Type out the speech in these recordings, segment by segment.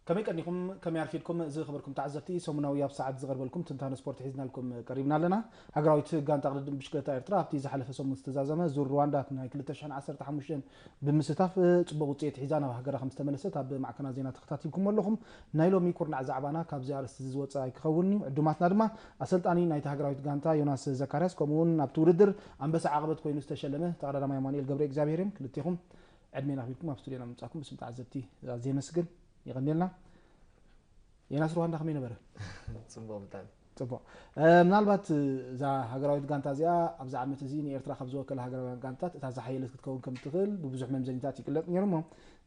ከመይ ቀኒኹም፣ ከመይ ኣርፊድኩም ዝኸበርኩም ተዓዘብቲ? ሰሙናዊ ኣብ ሰዓት ዝቐርበልኩም ትንታነ ስፖርት ሒዝናልኩም ቀሪብና ኣለና። ሃገራዊት ጋንታ ቅድድም ብሽክለታ ኤርትራ ኣብቲ ዝሓለፈ ሰሙን ዝተዛዘመ ዙር ሩዋንዳ ናይ ክልተ ሽሕን ዓሰርተ ሓሙሽተን ብምስታፍ ጽቡቕ ውጽኢት ሒዛ ናብ ሃገራ ከም ዝተመለሰት ኣብ ማዕከናት ዜና ተኸታቲልኩም ኣለኹም። ናይ ሎሚ ኩርናዕ ዛዕባና ካብዚ ኣርእስቲ እዚ ዝወጽእ ኣይክኸውን እዩ። ዕዱማትና ድማ ኣሰልጣኒ ናይታ ሃገራዊት ጋንታ ዮናስ ዘካርያስ፣ ከምኡ እውን ኣብቲ ውድድር ኣንበሳ ዓቐበት ኮይኑ ዝተሸለመ ተቐዳዳማይ ኣማኑኤል ገብረ እግዚኣብሔር እዮም። ክልቴኹም ዕድሜ ናኽቢልኩም ኣብ ስቱድዮና ምምጻእኩም ብስም ተዓዘብቲ ኣዝየ የመስግን። የቐንየልና። ዮናስ፣ ሩዋንዳ ከመይ ነበረ? ጽቡቕ፣ ብጣዕሚ ጽቡቕ። ምናልባት እዛ ሃገራዊት ጋንታ እዚኣ ኣብዚ ዓመት እዚ ንኤርትራ ካብ ዝወከለ ሃገራውያን ጋንታት እታ ዝሓየለት ክትከውን ከም ትኽእል ብብዙሕ መምዘኒታት ይግለጽ ነይሩ። እሞ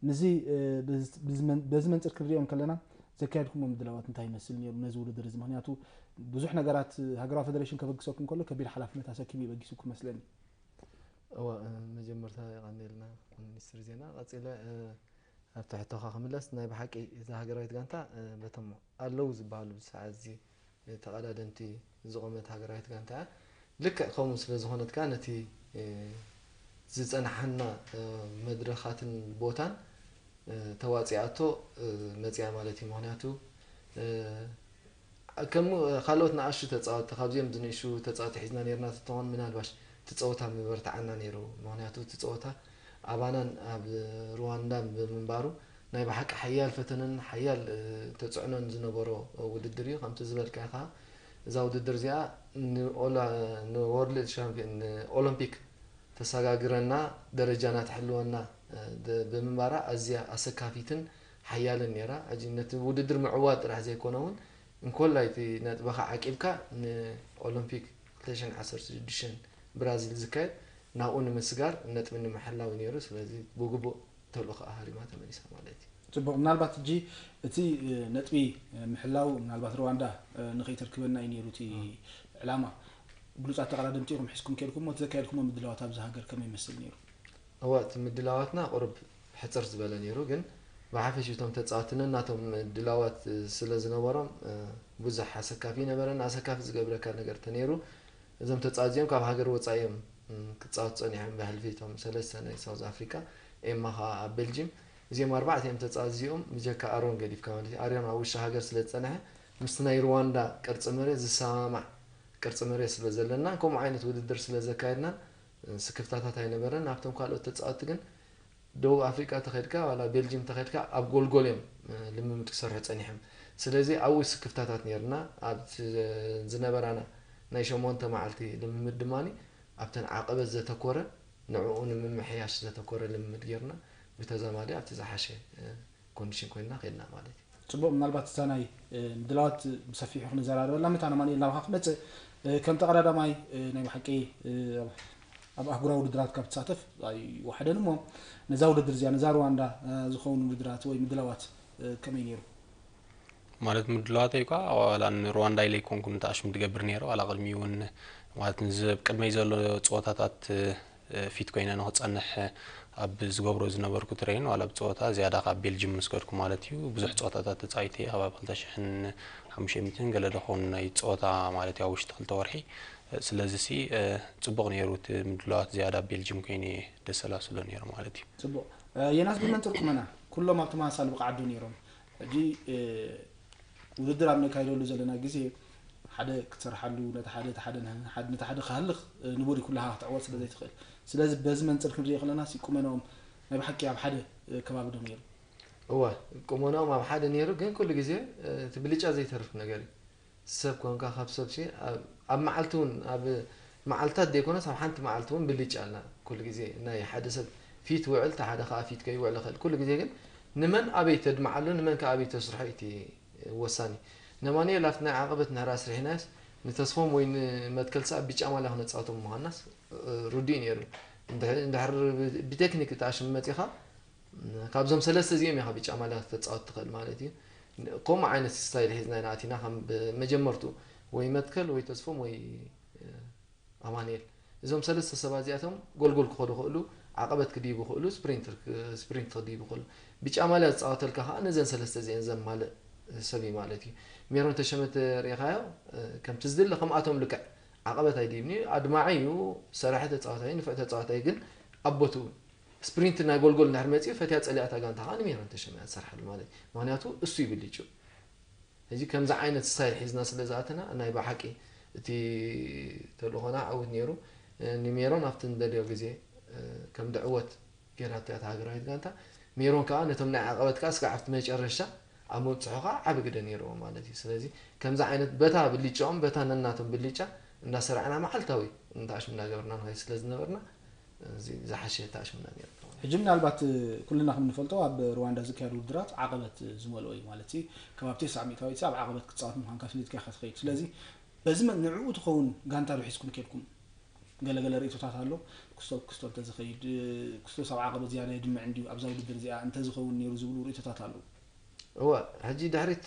ምስዚ በዚ መንፅር ክንሪኦ እንከለና ዘካየድኩሞ ምድላዋት እንታይ ይመስል ነይሩ ነዚ ውድድር እዚ? ምክንያቱ ብዙሕ ነገራት ሃገራዊ ፌደሬሽን ከበግሰኩም ከሎ ከቢድ ሓላፍነት ኣሰኪሙ ይበጊሱኩም መስለኒ። እወ፣ መጀመርታ የቐንየልና ሚኒስትር ዜና። ቀጺለ ኣብቲ ሕቶኻ ክምለስ፣ ናይ ብሓቂ እዛ ሃገራዊት ጋንታ በቶም ኣለዉ ዝበሃሉ ብሰዓት እዚ ተቐዳደምቲ ዝቖመት ሃገራዊት ጋንታ እያ። ልክዕ ከምኡ ስለ ዝኾነት ከኣ ነቲ ዝጸናሓና መድረኻትን ቦታን ተዋጺኣቶ መጽያ ማለት እዩ። ምክንያቱ ከም ካልኦት ንኣሽቱ ተጻወትቲ ካብዚኦም ዝንእሹ ተጻወትቲ ሒዝና ነርና ተትኾን ምናልባሽ እቲ ጸወታ ምበርትዓና ነይሩ። ምክንያቱ እቲ ጸወታ ኣባናን ኣብ ሩዋንዳን ብምንባሩ ናይ ብሓቂ ሓያል ፈተነን ሓያል ተጽዕኖን ዝነበሮ ውድድር እዩ። ከምቲ ዝበልካዮ ከዓ እዛ ውድድር እዚኣ ንኦላ- ንወርልድ ሻምፒዮን ንኦሎምፒክ ተሰጋግረና ደረጃና ትሕልወና ብምንባራ ኣዝያ ኣሰካፊትን ሓያልን ነይራ። ሕጂ ነቲ ውድድር ምዕዋት ጥራሕ ዘይኮነ እውን እንኮላይ እቲ ነጥብኻ ዓቂብካ ንኦሎምፒክ ክልተ ሽሕን ዓሰርተ ሽዱሽተን ብራዚል ዝካየድ ናብኡ ንምስጋር ነጥቢ ንምሕላው ነይሩ። ስለዚ ብግቡእ ተልእኾ ኣሃሪማ ተመሊሳ ማለት እዩ። ጽቡቕ። ምናልባት ሕጂ እቲ ነጥቢ ምሕላው ምናልባት ሩዋንዳ ንኸይተርክበና እዩ ነይሩ እቲ ዕላማ። ብሉጻት ተቐዳደምቲ ኢኹም ሒዝኩም ከይድኩም፣ እቲ ዘካየድኩሞ ምድላዋት ኣብዚ ሃገር ከመይ ይመስል ነይሩ? እወ፣ እቲ ምድላዋትና ቁሩብ ሕጽር ዝበለ ነይሩ፣ ግን ብሓፈሽ እቶም ተጻወትቲ ነናቶም ምድላዋት ስለ ዝነበሮም ብዙሕ ኣሰካፊ ነበረን። ኣሰካፊ ዝገብረካ ነገር ተነይሩ እዞም ተጻወትቲ እዚኦም ካብ ሃገር ወጻኢ እዮም ክጻወቱ ጸኒሖም። ብሕልፊ እቶም ሰለስተ ናይ ሳውዝ ኣፍሪካ፣ ኤማ ከኣ ኣብ ቤልጂም፣ እዚኦም ኣርባዕተ እዮም ተጻወትቲ እዚኦም ብጀካ ኣሮን ገዲፍካ ማለት እዩ። ኣሮን ኣብ ውሽጢ ሃገር ስለ ዝጸንሐ ምስቲ ናይ ሩዋንዳ ቅርጺ መሬት ዝሰማማዕ ቅርጺ መሬት ስለ ዘለና ከምኡ ዓይነት ውድድር ስለ ዘካየድናን ስክፍታታት ኣይነበረን። ናብቶም ካልኦት ተጻወትቲ ግን ደቡብ ኣፍሪቃ ተኸድካ ዋላ ቤልጂም ተኸድካ ኣብ ጎልጎል እዮም ልምምድ ክሰርሑ ጸኒሖም። ስለዚ ኣብኡ ስክፍታታት ነርና። ኣብ ዝነበራና ናይ ሸሞንተ መዓልቲ ልምምድ ድማ ኣብተን ዓቐበት ዘተኮረ ንዕኡ ንምምሕያሽ ዘተኮረ ልምምድ ጌርና ብተዛማዲ ኣብቲ ዝሓሸ ኮንዲሽን ኮይንና ከድና ማለት እዩ። ጽቡቕ፣ ምናልባት እዛ ናይ ምድላዋት ብሰፊሑ ክንዘራረበላ መታን ኣማኑኤል ናባኻ ክመጽእ። ከም ተቐዳዳማይ ናይ ብሓቂ ኣብ ኣህጉራዊ ውድድራት ካብ ትሳተፍ ኣይወሓደን እሞ ነዛ ውድድር እዚኣ ነዛ ሩዋንዳ ዝኸውን ውድድራት ወይ ምድላዋት ከመይ ነይሩ? ማለት ምድላዋተይ እኳ ዋላ ንሩዋንዳ ኢለ ኣይኮንኩን ተኣሽሙ ትገብር ነይረ። ዋላ ቅድሚ እውን ማለት ንዚ ቅድመይ ዘሎ ፀወታታት ፊት ኮይነ ንክፀንሕ ኣብ ዝገብሮ ዝነበርኩ ትሬን ዋላ ብፀወታ ዝያዳ ካብ ቤልጅም ምስ ከድኩ ማለት እዩ ብዙሕ ፀወታታት ተፃዊተ እየ። ከባቢ ክልተ ሽሕን ሓሙሽተ ሚእትን ገለ ዝኸውን ናይ ፀወታ ማለት እዩ ኣብ ውሽጢ ክልተ ወርሒ። ስለዚ ሲ ፅቡቕ ነይሩ እቲ ምድላዋት ዝያዳ ኣብ ቤልጅም ኮይነ ደሰላስሎ ነይሩ ማለት እዩ። ፅቡቕ። የናስ ብመንፅር ቁመና ኩሎም ኣብ ተመሳሳሊ ብቕዓት ዶ ነይሮም? ሕጂ ውድድር ኣብ ነካይደሉ ዘለና ግዜ ሓደ ክትሰርሓሉ ነቲ ሓደ እቲ ሓደ ነቲ ሓደ ክሃልኽ ንቡር እዩ ኩላኻ ክትዕወት ስለ ዘይትኽእል። ስለዚ በዚ መንፅር ክንሪኦ ከለና ሲ ቁመናኦም ናይ ብሓቂ ኣብ ሓደ ከባቢ ዶ ነይሩ? እወ ቁመናኦም ኣብ ሓደ ነይሩ ግን ኩሉ ግዜ እቲ ብልጫ ዘይተርፍ ነገር እዩ። ሰብ ኮንካ ካብ ሰብ ሲ ኣብ መዓልቲ እውን ኣብ መዓልታት ዘይኮነስ ኣብ ሓንቲ መዓልቲ እውን ብልጫ ኣላ። ኩሉ ግዜ ናይ ሓደ ሰብ ፊት ውዕል እቲ ሓደ ከዓ ፊት ከይውዕል ይኽእል። ኩሉ ግዜ ግን ንመን ኣበይ ተድምዓሉ ንመን ከዓ ኣበይ ተስርሖ እቲ ወሳኒ። ነማንኤል ኣብቲ ናይ ዓቐበት ንሕር ኣስሪሕናዮስ ንተስፎም ወይ ንመትከል ሰኣ ቢጫ ማልያ ክነፃወቶም ምዃንናስ ርዱእ ነይሩ። እንድሕር ብቴክኒክ እቲ ኣሽም መፂኻ ካብዞም ሰለስተ እዚኦም ኢኻ ቢጫ ማልያ ክተፃወት ትኽእል ማለት እዩ። ከምኡ ዓይነት ስታይል ሒዝና ኢና ኣቲና ከም መጀመርቱ ወይ መትከል ወይ ተስፎም ወይ ኣማንኤል እዞም ሰለስተ ሰባት እዚኣቶም ጎልጎል ክኸዱ ክእሉ ዓቐበት ክድይቡ ክእሉ ስፕሪንት ክድይቡ ክእሉ ቢጫ ማልያ ዝፃወተልካ ከዓ ነዘን ሰለስተ እዚአን ዘማልእ ሰብ እዩ ማለት እዩ። ሜሮን ተሸመ ተሪኢኻዮ ከምቲ ዝድለ ከምኣቶም ልክዕ ዓቐበት ኣይድይብን እዩ። ኣድማዒ እዩ፣ ሰራሒ ተፃዋታይ፣ ንፉዕ ተፃዋታይ ግን ኣብ ቦትኡ ስፕሪንት ናይ ጎልጎል እንድሕር መፂኡ ፈትያ ፀሊኣታ ጋንታ ከዓ ንሜሮን ተሸሚያ ትሰርሓሉ ማለት እዩ። ምክንያቱ እሱ ይብልጭ። ሕጂ ከምዚ ዓይነት ስታይል ሒዝና ስለ ዝኣተና ናይ ብሓቂ እቲ ተልእኾና ዓወት ነይሩ። ንሜሮን ኣብቲ ንደልዮ ግዜ ከም ድዕወት ገይራቶ እያ እታ ሃገራዊት ጋንታ። ሜሮን ከዓ ነቶም ናይ ዓቐበት ከዓ እስካዕ ኣብቲ መጨረሻ ኣብ ምብፅሑ ከዓ ዓቢ ግደ ነይርዎ ማለት እዩ። ስለዚ ከምዚ ዓይነት በታ ብልጫኦም በታ ነናቶም ብልጫ እንዳሰራዕና መዓልታዊ እንተኣሽሙ እንዳገበርና ንኸይድ ስለ ዝነበርና እዚ ዝሓሸ ተኣሽሙና ነይሩ። ሕጂ ምናልባት ኩልና ከም ንፈልጦ ኣብ ሩዋንዳ ዝካየዱ ውድድራት ዓቐበት ዝመልኦ እዩ ማለት እዩ። ከባቢ ተስዓ ሚእታዊት ኣብ ዓቐበት ክትፃወት ምዃንካ ፍሊጥካ ኢኻ ትኸይድ። ስለዚ በዚ መ- ንዕኡ ትኸውን ጋንታ ዶ ሒዝኩም ከድኩም? ገለገለ ርእቶታት ኣሎ። ክስቶብ ክስቶብ እንተዝኸይድ ክስቶስ ኣብ ዓቐበት ዝያዳ የድምዕ እንድዩ ኣብዛ ውድድር እዚኣ እንተዝኸውን ነይሩ ዝብሉ ርእቶታት ኣለዉ። እወ፣ ሕጂ ድሕሪት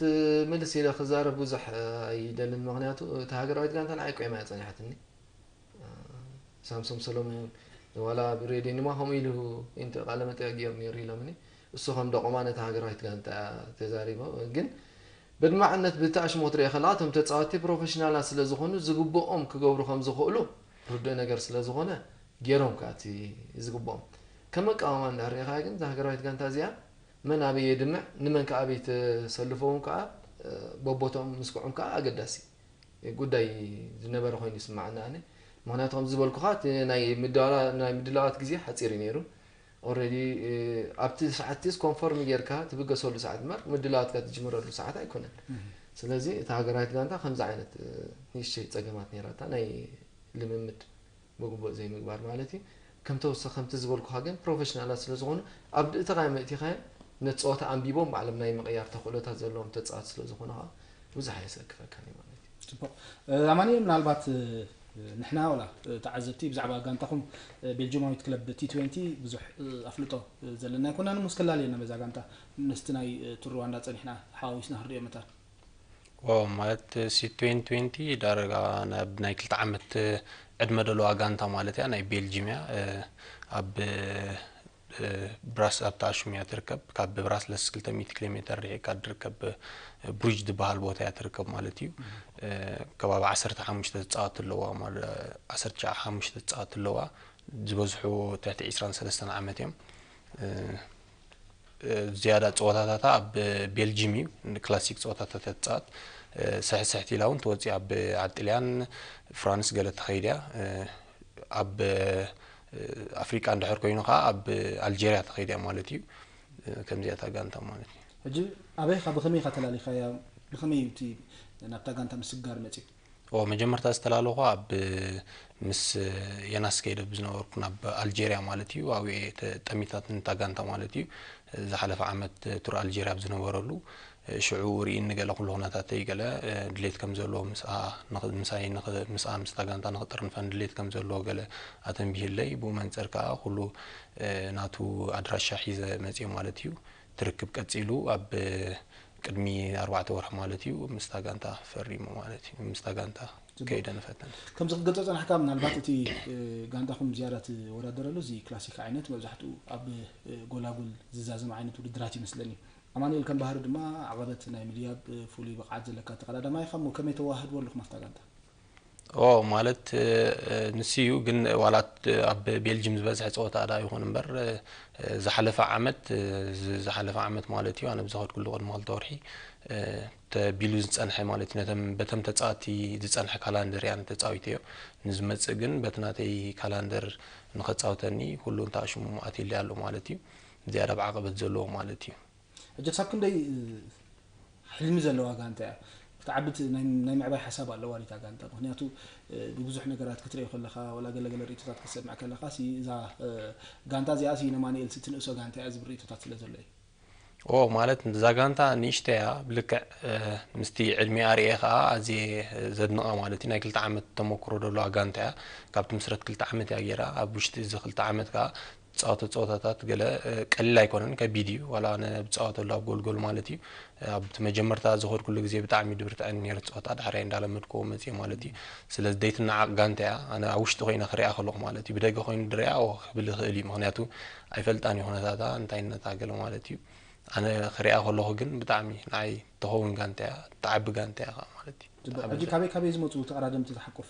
ምልስ ኢለ ክዛረብ ብዙሕ ኣይደልን። ምክንያቱ እታ ሃገራዊት ጋንታ ንዓይ ቆይማ እያ ጸኒሓትኒ። ሳምሶም ሰሎሞን ዋላ ብሬድዮ ድማ ከምኡ ኢሉ ኢንተ ቃለ መጠይቅ ገይሩ ነይሩ ኢሎምኒ። እሱ ከም ደቆማ ነታ ሃገራዊት ጋንታ ተዛሪቦ። ግን በድማዕነት ብተኣሽሞት ርኤ ከለካ እቶም ተጻወትቲ ፕሮፌሽናላት ስለ ዝኾኑ ዝግብኦም ክገብሩ ከም ዝኽእሉ ርዱእ ነገር ስለ ዝኾነ ገይሮም ከኣ እቲ ዝግብኦም። ከም ኣቃውማ እንድሕር ርኢኻ ግን እዛ ሃገራዊት ጋንታ እዚኣ መን ኣበይ የድምዕ ንመን ከኣ ኣበይ ተሰልፎ እውን ከኣ በቦቶም ምስክዖም ከኣ ኣገዳሲ ጉዳይ ዝነበረ ኮይኑ ይስምዓኒ ኣነ። ምክንያቱ ከምዚ ዝበልኩኻ እቲ ናይ ምድላዋት ግዜ ሓፂር እዩ ነይሩ። ኦረዲ ኣብቲ ሰዓትስ ኮንፎርም ጌርካ ትብገሰሉ ሰዓት እምበር ምድላዋትካ ትጅምረሉ ሰዓት ኣይኮነን። ስለዚ እታ ሃገራዊት ጋንታ ከምዚ ዓይነት ንእሽተይ ፀገማት ነይራታ ናይ ልምምድ ብግቡእ ዘይምግባር ማለት እዩ። ከም ተወሰ ከምቲ ዝበልኩኻ ግን ፕሮፌሽናላት ስለ ዝኾኑ ኣብ ድእተኻ መእቲኻዮም ነቲ ፀወታ ኣንቢቦም ባዕሎም ናይ ምቕያር ተኽእሎታት ዘለዎም ተፃወቲ ስለ ዝኾኑ ከዓ ብዙሕ ኣየሰክፈካን እዩ ማለት እዩ። ፅቡቕ። ኣማኒኤል፣ ምናልባት ንሕና ወላ ተዓዘብቲ ብዛዕባ ጋንታኹም ቤልጅማዊት ክለብ ቲ ትዌንቲ ብዙሕ ኣፍልጦ ዘለና ኣይኮናን። ምስ ከላልየና በዛ ጋንታ ምስቲ ናይ ቱር ሩዋንዳ ፀኒሕና ሓዋዊስና ክንሪኦ መታን። ዋው ማለት ሲ ትዌንቲ ትዌንቲ ዳረጋ ናብ ናይ ክልተ ዓመት ዕድመ ደለዋ ጋንታ ማለት እያ። ናይ ቤልጂም እያ። ኣብ ብራስ ኣብታ ኣሹም እያ ትርከብ። ካብ ብራስለስ ክልተ ሚእቲ ኪሎ ሜተር ርሒቃ ትርከብ ብሩጅ ዝበሃል ቦታ እያ ትርከብ ማለት እዩ። ከባቢ ዓሰርተ ሓሙሽተ ተፃወቲ ኣለዋ። ዓሰርተ ሓሙሽተ ተፃወቲ ኣለዋ። ዝበዝሑ ትሕቲ ዕስራን ሰለስተን ዓመት እዮም። ዝያዳ ፀወታታታ ኣብ ቤልጂም እዩ። ክላሲክ ፀወታታት እያ ትፃወት። ስሕስሕት ኢላ እውን ትወፅእ ኣብ ዓዲ ጥልያን ፍራንስ ገለ ትኸይድ እያ። ኣብ ኣፍሪቃ እንድሕር ኮይኑ ከዓ ኣብ ኣልጀርያ ትኸይድ እያ ማለት እዩ። ከምዚኣ እታ ጋንታ ማለት እዩ። ሕጂ ኣበይ ኢኻ ብኸመይ ኢኻ ተላሊኻያ? ብኸመይ እዩ እቲ ናብታ ጋንታ ምስግጋር መፅዩ? ኦ መጀመርታ ዝተላለኹ ኣብ ምስ የናስ ከይደ ብዝነበርኩ ናብ ኣልጀርያ ማለት እዩ። ኣብኡ እየ ተጠሚታት ንታ ጋንታ ማለት እዩ። ዝሓለፈ ዓመት ቱር ኣልጀርያ ኣብ ዝነበረሉ ሽዑ ርእይኒ ገለ ኩሉ ኩነታተይ ገለ ድሌት ከም ዘለዎ ምስኣ ንኽ- ምሳይ ንኽ- ምስኣ ምስታ ጋንታ ንኽጥርንፈን ድሌት ከም ዘለዎ ገለ ኣተንቢህለይ። ብኡ መንፅር ከዓ ኩሉ ናቱ ኣድራሻ ሒዘ መፅየ ማለት እዩ። ትርክብ ቀፂሉ ኣብ ቅድሚ ኣርባዕተ ወርሒ ማለት እዩ ምስታ ጋንታ ፈሪሙ ማለት እዩ። ምስታ ጋንታ ከይደ ንፈተን። ከምዚ ክትገልጾ ጸናሕካ ምናልባት እቲ ጋንታኹም ዝያዳ ትወዳደረሉ እዚ ክላሲክ ዓይነት መብዛሕትኡ ኣብ ጎላጉል ዝዛዘም ዓይነት ውድድራት ይመስለኒ። ኣማኑኤል ከም ባህሪ ድማ ዓቐበት ናይ ምድያብ ፍሉይ ብቕዓት ዘለካ ተቐዳዳማይ ኢኻ እሞ ከመይ ተወሃህድዎ ኣለኹም ኣብታ ጋንታ? ኦ ማለት ንሱ እዩ ግን ዋላ ኣብ ቤልጅም ዝበዝሐ ፀወታ ዳ ይኹን እምበር ዝሓለፈ ዓመት ዝሓለፈ ዓመት ማለት እዩ ኣነ ብዝኸድኩሉ ቅድሚ ክልተ ወርሒ ተቢሉ ዝፀንሐ ማለት እዩ ነተም በተም ተፃወቲ ዝፀንሐ ካላንደር እያ ተፃዊተዮ ንዝመፅእ ግን በቲ ናተይ ካላንደር ንኸፃውተኒ ኩሉ እንተ ኣሽሙ ኣትይለይ ኣሎ ማለት እዩ ዝያዳ ብዓቐበት ዘለዎ ማለት እዩ ሕጂ ክሳብ ክንደይ ሕልሚ ዘለዋ ጋንታ እያ። ክትዓቢ ናይ ምዕባይ ሓሳብ ኣለዋ ዲታ ጋንታ? ምክንያቱ ብብዙሕ ነገራት ክትርኢ ከለካ ዋላ ገለገለ ርእቶታት ክትሰምዕ ከለካ እዛ ጋንታ እዚኣ ነማንኤል ትንእሶ ጋንታ እያ ዝብል ርእቶታት ስለ ዘሎ እዩ። ኦ ማለት እዛ ጋንታ ንእሽተይ እያ ብልክዕ ምስቲ ዕድሚኣ ርእየ ከዓ ኣዝየ ዘድንቃ ማለት እዩ ናይ ክልተ ዓመት ተመክሮ ዘለዋ ጋንታ እያ ካብቲ ምስረት ክልተ ዓመት እያ ገይራ ኣብ ውሽጢ እዚ ክልተ ዓመት ከዓ ዝፃወቶ ፀወታታት ገለ ቀሊል ኣይኮነን፣ ከቢድ እዩ። ዋላ ኣነ ብፃወተሉ ኣብ ጎልጎል ማለት እዩ። ኣብቲ መጀመርታ ዝኸድኩሉ ግዜ ብጣዕሚ ድብርትዐኒ ነይሩ እቲ ፀወታ፣ ዳሕራይ እንዳለመድክዎ መፅየ ማለት እዩ። ስለዚ ዘይትነዓቕ ጋንታ እያ። ኣነ ኣብ ውሽጢ ኮይነ ክሪኣ ከለኹ ማለት እዩ። ብደገ ኮይኑ ድሪኣ ኦ ክብል ይኽእል እዩ። ምኽንያቱ ኣይፈልጣን እዩ ኩነታታ፣ እንታይነታ ገለ ማለት እዩ። ኣነ ክሪኣ ከለኹ ግን ብጣዕሚ ንዓይ ትኸውን ጋንታ እያ፣ ትዓቢ ጋንታ እያ ከዓ ማለት እዩ። ሕጂ ካበይ ካበይ ዝመፁ ተቐዳደምቲ ትሓቁፍ?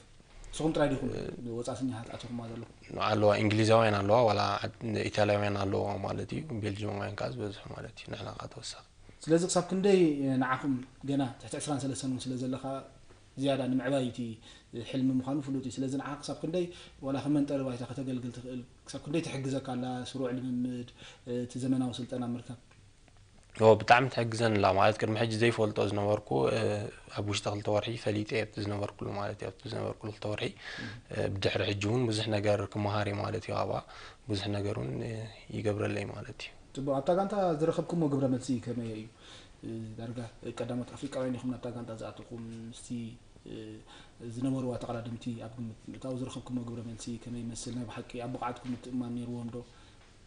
ንስኹም ጥራይ ዲኹም ወጻእተኛታት ኣቲኹማ ዘለኹም? ኣለዋ፣ እንግሊዛውያን ኣለዋ፣ ዋላ ዓድ- ኢታልያውያን ኣለዋ ማለት እዩ። ቤልጅማውያን ከዓ ዝበዝሑ ማለት እዩ፣ ንሕና ከዓ ተወሳኺ። ስለዚ ክሳብ ክንደይ ንዓኹም ገና ትሕቲ ዕስራን ሰለስተን እውን ስለ ዘለኻ ዝያዳ ንምዕባይ እቲ ሕልሚ ምዃኑ ፍሉጥ እዩ። ስለዚ ንዓኻ ክሳብ ክንደይ ዋላ ከም መንጠሪ ባይታ ከተገልግል ትኽእል፣ ክሳብ ክንደይ ትሕግዘካ ኣላ፣ ስሩዕ ልምምድ፣ እቲ ዘመናዊ ስልጠና ምርካብ? ኦ ብጣዕሚ ትሕግዘን ኣላ ማለት ቅድሚ ሕጂ ዘይፈልጦ ዝነበርኩ እ፣ ኣብ ውሽጢ ክልተ ወርሒ ፈሊጠ ኣብቲ ዝነበርኩሉ ማለት እዩ። ኣብቲ ዝነበርኩሉ ክልተ ወርሒ እ፣ ብድሕሪ ሕጂ እውን ብዙሕ ነገር ክመሃር እየ ማለት እዩ። ኣብኣ ብዙሕ ነገር እውን እ፣ ይገብረለይ ማለት እዩ። ጽቡቕ። ኣብታ ጋንታ ዝረኸብኩሞ ግብረ መልሲ ከመይ እዩ? እ፣ ዳርጋ ቀዳሞት ኣፍሪቃውያን ኢኹም ናብታ ጋንታ ዝኣተኹም። ምስቲ እ፣ ዝነበርዋ ተቐዳደምቲ ኣብ ግምት ምእታው ዝረኸብኩሞ ግብረ መልሲ ከመይ ይመስል? ናይ ብሓቂ ኣብ ብቕዓትኩም ምትእምማን ነይርዎም ዶ?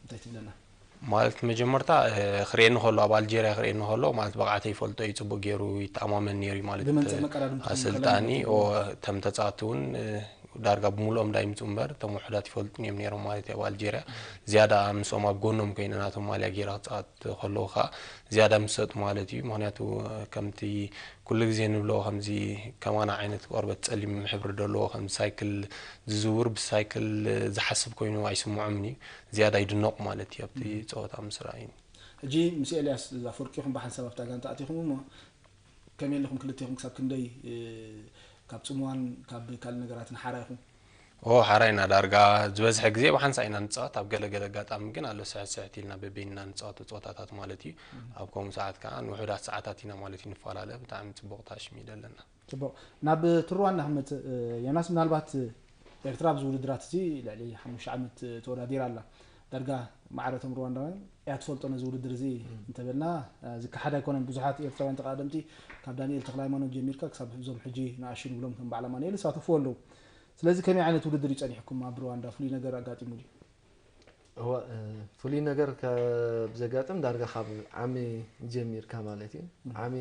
እንታይ ትብለና? ማለት መጀመርታ እ፣ ክርእየኒ ከሎ ኣብ ኣልጀርያ ክርእየኒ ከሎ ማለት ብቕዓተይ ይፈልጦ እዩ፣ ፅቡቅ ገይሩ ይተኣማመን ነይሩ እዩ ማለት ብመንፅር መቀዳድምትኹም ኣሰልጣኒ ከለና ኦ፣ እቶም ተፃወቲ እውን እ፣ ዳርጋ ብምልኦም እንዳይምፁ እምበር እቶም ውሑዳት ይፈልጡን እዮም ነይሮም ማለት እዩ። ኣብ ኣልጀርያ ዝያዳ ምስኦም ኣብ ጎኖም ኮይነ ናቶም ማልያ ገይረ ክፃወት ከለዉ ከዓ ዝያዳ ምሰጡ ማለት እዩ። ምክንያቱ እ፣ ከምቲ ኩሉ ግዜ ንብሎ ከምዚ ከማና ዓይነት ቆርበት ፀሊም ሕብሪ ዘለዎ ከም ሳይክል ዝዝውር ብሳይክል እ፣ ዝሓስብ ኮይኑ ኣይስምዖምን እዩ። ዝያዳ ይድነቑ ማለት እዩ ኣብቲ ፀወታ ምስ ረኣዩኒ። ሕጂ ምስ ኤልያስ ኣፈወርቂ ኢኹም ብሓንሳብ ኣብታ ጋንታ ኣቲኹም እሞ ከመይ ኣለኹም ክልቴኹም? ክሳብ ክንደይ እ፣ ካብ ጽምዋን ካብ ካልእ ነገራትን ሓራ ኢኹም? ኦ ሓራ ኢና ዳርጋ ዝበዝሐ ግዜ ብሓንሳእ ኢና ንፃወት። ኣብ ገለገለ ኣጋጣሚ ግን ኣሎ ስሕት ስሕት ኢልና በበይንና ንፃወቶ ፀወታታት ማለት እዩ። ኣብ ከምኡ ሰዓት ከዓ ንውሑዳት ሰዓታት ኢና ማለት እዩ ንፈላለ። ብጣዕሚ ፅቡቕ ታሽሚድ ኣለና። ጽቡቕ። ናብ እቲ ሩዋንዳ ክመጽእ እ፣ ዮናስ፣ ምናልባት ኤርትራ ኣብዚ ውድድራት እዚ ልዕሊ ሓሙሽተ ዓመት ተወዳዲራ ኣላ። ዳርጋ ማዕረቶም ሩዋንዳውያን እያ ትፈልጦ ነዚ ውድድር እዚ እንተበልና እ፣ ዝከሓድ ኣይኮነን። ብዙሓት ኤርትራውያን ተቐዳደምቲ ካብ ዳንኤል ተኽለሃይማኖት ጀሚርካ ክሳብ እዞም ሕጂ ንኣሽቱ ንብሎም ከም በዓል ኣማኑኤል ይሳተፍዎ ኣለዉ። ስለዚ ከመይ ዓይነት ውድድር እዩ ጸኒሕኩም ኣብ ሩዋንዳ? ፍሉይ ነገር ኣጋጢሙ ድዩ? እወ እ፣ ፍሉይ ነገር ካብ ዘጋጥም ዳርጋ ካብ ዓሚ ጀሚርካ ማለት እዩ። ዓሚ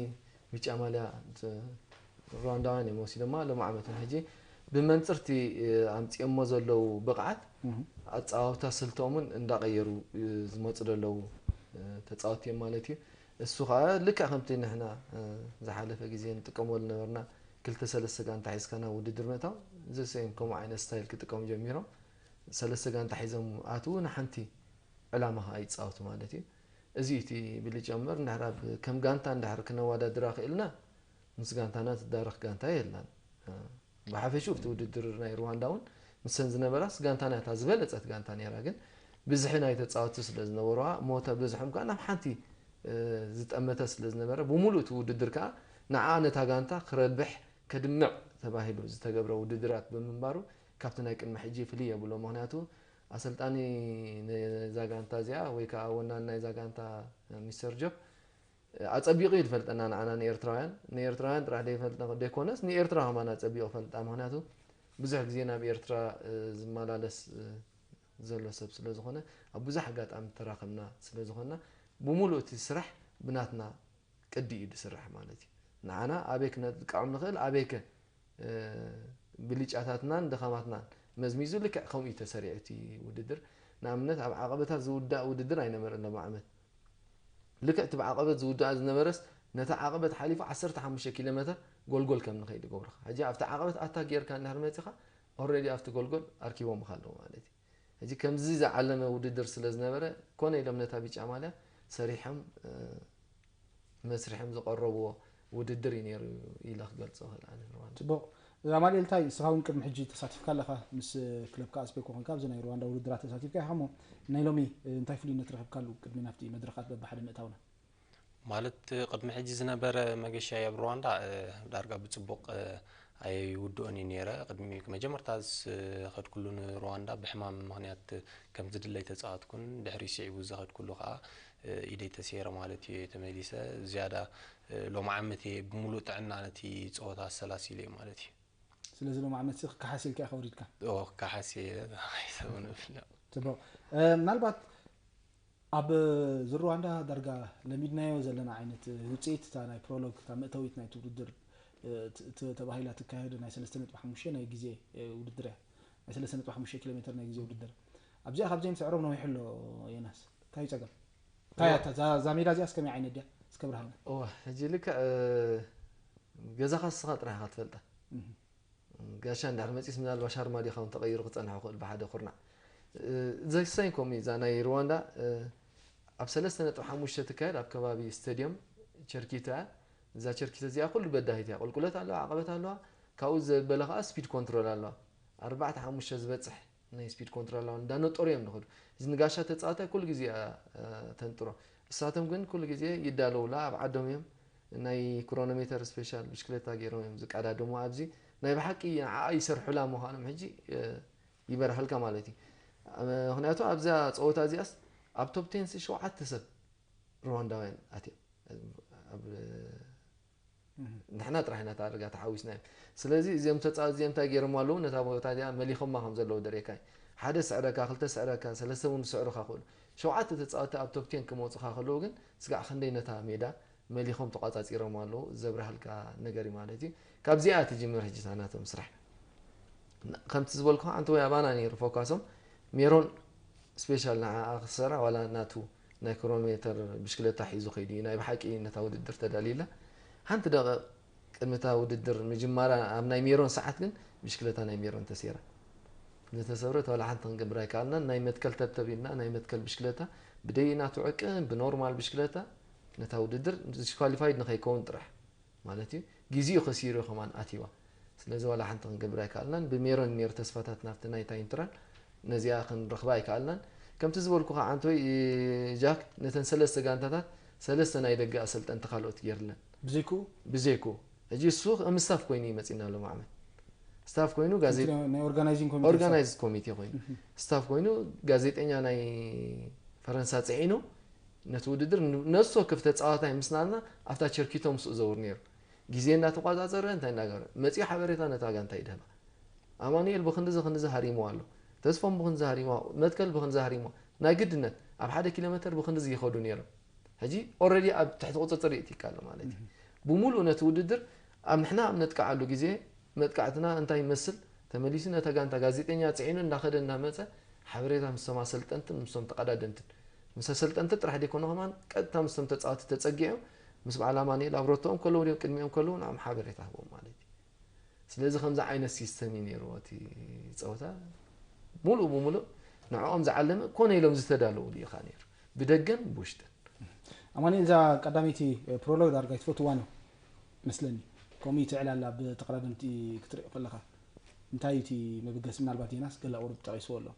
ብጫ ማልያ ተ- ሩዋንዳውያን እዮም ወሲዶማ። ሎም ዓመት እውን ሕጂ ብመንፅርቲ እ፣ ኣምፂኦሞ ዘለዉ ብቕዓት ኣፀዋውታ ስልቶምን እንዳቐየሩ እ፣ ዝመፁ ዘለዉ እ፣ ተፃወቲ እዮም ማለት እዩ። እሱ ከዓ ልክዕ ከምቲ ንሕና እ፣ ዝሓለፈ ግዜ ንጥቀመሉ ነበርና ክልተ ሰለስተ ጋንታ ሒዝካ ናብ ውድድር ምእታው ዘሰዮም ከምኡ ዓይነት ስታይል ክጥቀሙ ጀሚሮም። ሰለስተ ጋንታ ሒዞም ኣትዉ ንሓንቲ ዕላማ ከዓ ይፃወቱ ማለት እዩ። እዚ እቲ ብልጫ እምበር እንድሕር ኣብ ከም ጋንታ እንድሕር ክነወዳድራ ክእልና ምስ ጋንታና ትዳረኽ ጋንታ የላን። ብሓፈሽኡ እቲ ውድድር ናይ ሩዋንዳ እውን ምስን ዝነበራስ ጋንታና እታ ዝበለፀት ጋንታ ነይራ፣ ግን ብዝሒ ናይ ተፃወቲ ስለ ዝነበረዋ እሞ እታ ብዝሖም ከዓ ናብ ሓንቲ ዝጠመተ ስለ ዝነበረ ብምሉእ እቲ ውድድር ከዓ ንዓ ነታ ጋንታ ክረብሕ ከድምዕ ተባሂሉ ዝተገብረ ውድድራት ብምንባሩ ካብቲ ናይ ቅድሚ ሕጂ ፍልይ የብሎ። ምክንያቱ ኣሰልጣኒ ነዛ ጋንታ እዚኣ ወይ ከዓ ወናን ናይዛ ጋንታ ሚስተር ጆብ ኣፀቢቑ እዩ ዝፈልጠና ንዓና ንኤርትራውያን። ንኤርትራውያን ጥራሕ ዘይፈልጠ ዘይኮነስ ንኤርትራ ከማን ኣፀቢቑ ፈልጣ። ምክንያቱ ብዙሕ ግዜ ናብ ኤርትራ ዝመላለስ ዘሎ ሰብ ስለ ዝኾነ ኣብ ብዙሕ ኣጋጣሚ ተራኸብና ስለ ዝኾንና ብምሉእ እቲ ስራሕ ብናትና ቅዲ እዩ ዝስራሕ ማለት እዩ። ንዓና ኣበይ ክነጥቅዖም ንኽእል ኣበይከ ብልጫታትናን ድኻማትናን መዝሚዙ ልክዕ ከምኡ እዩ ተሰሪዑ እቲ ውድድር። ንኣብነት ኣብ ዓቐበታት ዝውዳእ ውድድር ኣይነበረን ሎም ዓመት። ልክዕ እቲ ብዓቐበት ዝውዳእ ዝነበረስ ነታ ዓቐበት ሓሊፉ ዓሰርተ ሓሙሽተ ኪሎ ሜተር ጎልጎል ከም ንኸይድ ይገብሩኻ። ሕጂ ኣብቲ ዓቐበት ኣታ ጌርካ እንድሕር መፂኻ ኦልሬዲ ኣብቲ ጎልጎል ኣርኪቦምኻ ኣለዉ ማለት እዩ። ሕጂ ከምዚ ዝዓለመ ውድድር ስለ ዝነበረ ኮነ ኢሎም ነታ ቢጫ ማልያ ሰሪሖም መስሪሖም ዝቐረብዎ ውድድር እዩ ነይሩ ኢለ ክገልፆ እኽእል ኣነ ንሩዋንዳ። ጽቡቕ። ኣማኑኤል እንታይ ንስኻ እውን ቅድሚ ሕጂ ተሳቲፍካ ኣለኻ ምስ ክለብካ ኣስቤኮ ኮንካ ኣብዚ ናይ ሩዋንዳ ውድድራት ተሳቲፍካ ኢኻ እሞ ናይ ሎሚ እንታይ ፍሉይነት ረኺብካሉ ቅድሚ ናብቲ መድረኻት በብሓደ ምእታውና? ማለት ቅድሚ ሕጂ ዝነበረ መገሻይ ኣብ ሩዋንዳ ዳርጋ ብፅቡቕ ኣይውድኦን እዩ ነይረ። ቅድሚ መጀመርታ ዝኸድኩሉ ንሩዋንዳ ብሕማም ምኽንያት ከም ዝድለይ ተፃወትኩን ድሕሪ ስዒቡ ዝኸድኩሉ ከዓ ኢደይ ተሰይረ ማለት እዩ ተመሊሰ። ዝያዳ ሎም ዓመት እየ ብምሉእ ጥዕና ነቲ ፀወታ ኣሰላሲለ ማለት እዩ። ስለዚ ሎም ዓመት ክካሓስ ኢልካ ኢኻ ወሪድካ? ክካሓስ እየ ተባሂሰ ንብል። ጽቡቕ። ምናልባት ኣብ ዝሩዋንዳ ዳርጋ ለሚድናዮ ዘለና ዓይነት ውፅኢት እታ ናይ ፕሮሎግ እታ መእተዊት ናይቲ ውድድር ተባሂላ ትካየድ ናይ ሰለስተ ነጥቢ ሓሙሽተ ናይ ግዜ ውድድር እያ። ናይ ሰለስተ ነጥቢ ሓሙሽተ ኪሎ ሜትር ናይ ግዜ ውድድር ኣብዚኣ ካብ ዘይንስዕሮም ነዊሑ ኣሎ። ዮናስ እንታይ እዩ ፀገም? እንታይ እያ እዛ ሜዳ እዚኣ እስከመይ ዓይነት ድያ እስከ ብርሃና? እዋ ሕጂ ልክዕ ገዛኻ እስኻ ጥራሕ ኢኻ ትፈልጣ። ጋሻ እንድሕር መጺስ ምናልባሽ ኣርማድዮ ኻውን ተቐይሩ ክጸንሕ ይኽእል ብሓደ ኩርናዕ። ዘሳይን ከምኡ እዩ። እዛ ናይ ሩዋንዳ ኣብ ሰለስተ ነጥቢ ሓሙሽተ ትካየድ ኣብ ከባቢ ስቴድየም ቸርኪቶ እያ። እዛ ቸርኪቶ እዚኣ ኩሉ በዳሂት እያ። ቁልቁለት ኣለዋ፣ ዓቐበት ኣለዋ። ካብኡ ዘበለ ከዓ ስፒድ ኮንትሮል ኣለዋ። ኣርባዕተ ሓሙሽተ ዝበፅሕ ናይ ስፒድ ኮንትሮል ኣለዋ። እንዳነጠሩ እዮም ዝኸዱ። እዚ ንጋሻ ተፃዋታይ ኩሉ ግዜ እያ ተንጥሮ። እሳቶም ግን ኩሉ ግዜ ይዳለውላ ኣብ ዓዶም እዮም። ናይ ክሮኖሜተር ስፔሻል ብሽክለታ ገይሮም እዮም ዝቀዳደሙ። ኣብዚ ናይ ብሓቂ ንዓኣ ይሰርሑላ ምዃኖም ሕጂ ይበርሃልካ ማለት እዩ። ምክንያቱ ኣብዛ ፀወታ እዚኣስ ኣብ ቶፕ ቴንስ ሸውዓተ ሰብ ሩዋንዳውያን ኣትዮም። ንሕና ጥራሕ ኢና ታርጋ ተሓዊስና እዮም። ስለዚ እዚኦም ተፃ እዚኦም እንታይ ገይሮም ኣለዉ ነታ ቦታ እዚኣ መሊኾማ ከም ዘለዉ ደሬካ ሓደ ስዕረካ ክልተ ስዕረካ ሰለስተ እውን ስዕሩካ ክእሉ ሸውዓተ ተፃወቲ ኣብ ቶፕ ቴን ክመፁካ ከለዉ ግን ስጋዕ ክንደይ ነታ ሜዳ መሊኾም ተቋፃፂሮም ኣለዉ ዘብርሃልካ ነገር እዩ ማለት እዩ። ካብዚኣ ትጅምር ሕጂ ናቶም ስራሕ ከምቲ ዝበልኩ ኣንተ ወይ ኣባና ነይሩ ፎካሶም ሜሮን ስፔሻል ንዓኣ ክሰራ ዋላ ናቱ ናይ ክሮሜተር ብሽክለታ ሒዙ ከይዱ እዩ ናይ ብሓቂ ነታ ውድድር ተዳሊላ ሓንቲ ደቂቕ ቅድሚ እታ ውድድር ምጅማራ ኣብ ናይ ሜሮን ሰዓት ግን ብሽክለታ ናይ ሜሮን ተሰይራ ዝተሰብረት ዋላ ሓንቲ ክንገብር ኣይከኣልናን ናይ መትከል ተብተብ ኢልና ናይ መትከል ብሽክለታ ብደይ ናቱ ዕቅን ብኖርማል ብሽክለታ ነታ ውድድር ዲስኳሊፋይድ ንኸይከውን ጥራሕ ማለት እዩ ግዜኡ ከሲሩ ከማን ኣትይዋ ስለዚ ዋላ ሓንቲ ክንገብር ኣይከኣልናን ብሜሮን ነይሩ ተስፋታት ናብቲ ናይ ታይንትራል ነዚኣ ክንረኽባ ኣይከኣልናን ከምቲ ዝበልኩ ከዓ ኣንቶይ ጃክ ነተን ሰለስተ ጋንታታት ሰለስተ ናይ ደገ ኣሰልጠንቲ ካልኦት ገይርለን ብዘይኩ ብዘይኩ ሕጂ እሱ ከም ስታፍ ኮይኑ እዩ መፂና ሎም ዓመት ስታፍ ኮይኑ ጋዜ ናይ ኦርጋናይዚንግ ኮሚቴ ኦርጋናይዝ ኮሚቴ ኮይኑ ስታፍ ኮይኑ ጋዜጠኛ ናይ ፈረንሳ ፅዒኑ ነቲ ውድድር ነፍሲ ወከፍ ተፃዋታይ ምስ ናትና ኣብታ ቸርኪቶ ምስኡ ዘውር ነይሩ ግዜ እናተቋፃፀረ እንታይ እናገበረ መፂኡ ሓበሬታ ነታ ጋንታ ይድህባ ኣማኑኤል ብክንድዚ ክንድዚ ሃሪምዋ ኣሎ ተስፎም ብክንድዚ ሃሪምዋ መትከል ብክንድዚ ሃሪምዋ ናይ ግድነት ኣብ ሓደ ኪሎ ሜተር ብክንድዚ ይኸዱ ነይሮም ሕጂ ኦረዲ ኣብ ትሕቲ ቁፅፅር ይእቲካ ኣሎ ማለት እዩ ብሙሉእ ነቲ ውድድር ኣብ ንሕና ኣብ ነጥቃዓሉ ግዜ መጥቃዕትና እንታይ ይመስል ተመሊሱ ነታ ጋንታ ጋዜጠኛ ፅዒኑ እናኸደ እናመፀ ሓበሬታ ምስቶም ኣሰልጠንትን ምስቶም ተቐዳደምትን ምስ ኣሰልጠንቲ ጥራሕ ደይኮነ ከማን ቀጥታ ምስቶም ተፃወቲ ተፀጊዖም ምስ በዓል ኣማኑኤል ኣብ ሮቶኦም ከለዉ ድዮም ቅድሚኦም ከለዉ ንዕም ሓበሬታ ህቦም ማለት እዩ ስለዚ ከምዚ ዓይነት ሲስተም እዩ ነይርዎ እቲ ፀወታ ሙሉእ ብሙሉእ ንዕኦም ዝዓለመ ኮነ ኢሎም ዝተዳለውሉ እዩ ከዓ ነይሩ ብደገን ብውሽጥን ኣማኒ እዛ ቀዳመይቲ ፕሮሎግ ዳርጋ ይትፈትዋ ነው መስለኒ ከምኡ ይትዕል ኣላ ብተቐዳደምቲ ክትርኢ ከለኻ እንታይ እቲ መበገሲ ምናልባት ዜናስ ገለ ቁሩብ ጠቂስዎ ኣሎ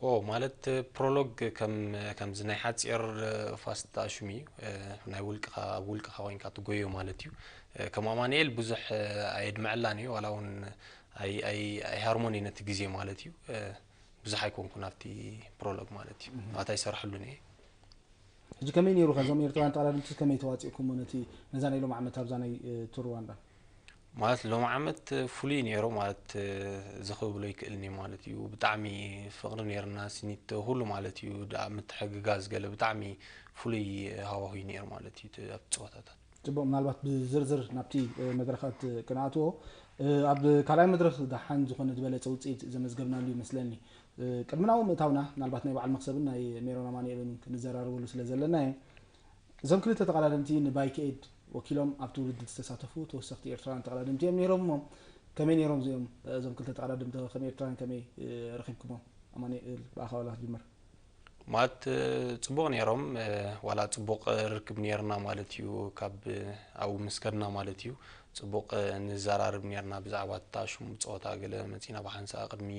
ኦ ማለት ፕሮሎግ ከም ከምዚ ናይ ሓፂር ፋስት ኣሹም እዩ ናይ ውልቅኻ ኣብ ውልቅኻ ኮይንካ ትጎዮ ማለት እዩ ከም ኣማኑኤል ብዙሕ ኣየድምዐላን እዩ ዋላ እውን ኣይሃርሞን እዩ ነቲ ግዜ ማለት እዩ ብዙሕ ኣይኮንኩን ኣብቲ ፕሮሎግ ማለት እዩ ኣታ ይሰርሐሉን እየ ሕጂ ከመይ ነይሩ ከዞም ኤርትራውያን ተቐዳድምቲ ከመይ ተዋፂእኩሞ ነቲ ነዛ ናይ ሎም ዓመት ኣብዛ ናይ ቱር ሩዋንዳ ማለት ሎም ዓመት ፍሉይ ነይሩ ማለት እዚ ክብሎ ይክእልኒ ማለት እዩ ብጣዕሚ ፍቅሪ ነይርና ስኒት ሁሉ ማለት እዩ ምትሕግጋዝ ገለ ብጣዕሚ ፍሉይ ሃዋሁ ነይሩ ማለት እዩ ኣብ ፀወታታት ፅቡቅ ምናልባት ብዝርዝር ናብቲ መድረካት ክንኣትዎ ኣብ ካልኣይ መድረክ ደሓን ዝኾነ ዝበለፀ ውፅኢት ዘመዝገብናሉ ይመስለኒ ቅድሚ ናብኡ ምእታውና ምናልባት ናይ በዓል መክሰብን ናይ ሜሮን ኣማኑኤልን ክንዘራረበሉ ስለ ዘለና እየ እዞም ክልተ ተቐዳደምቲ ንባይክ ኤድ ወኪሎም ኣብቲ ውድድር ዝተሳተፉ ተወሰኽቲ ኤርትራውያን ተቐዳደምቲ እዮም ነይሮም እሞ ከመይ ነይሮም እዚኦም እዞም ክልተ ተቐዳደምቲ ከም ኤርትራውያን ከመይ ረኺብኩሞም ኣማኑኤል ብኣኻ ዋላ ክጅምር ማለት ጽቡቕ ነይሮም ዋላ ጽቡቕ ርክብ ነይርና ማለት እዩ ካብ ኣብኡ ምስ ከድና ማለት እዩ ጽቡቕ ንዘራርብ ነይርና ብዛዕባ ተኣሽሙ ፀወታ ገለ መፂና ብሓንሳእ ቅድሚ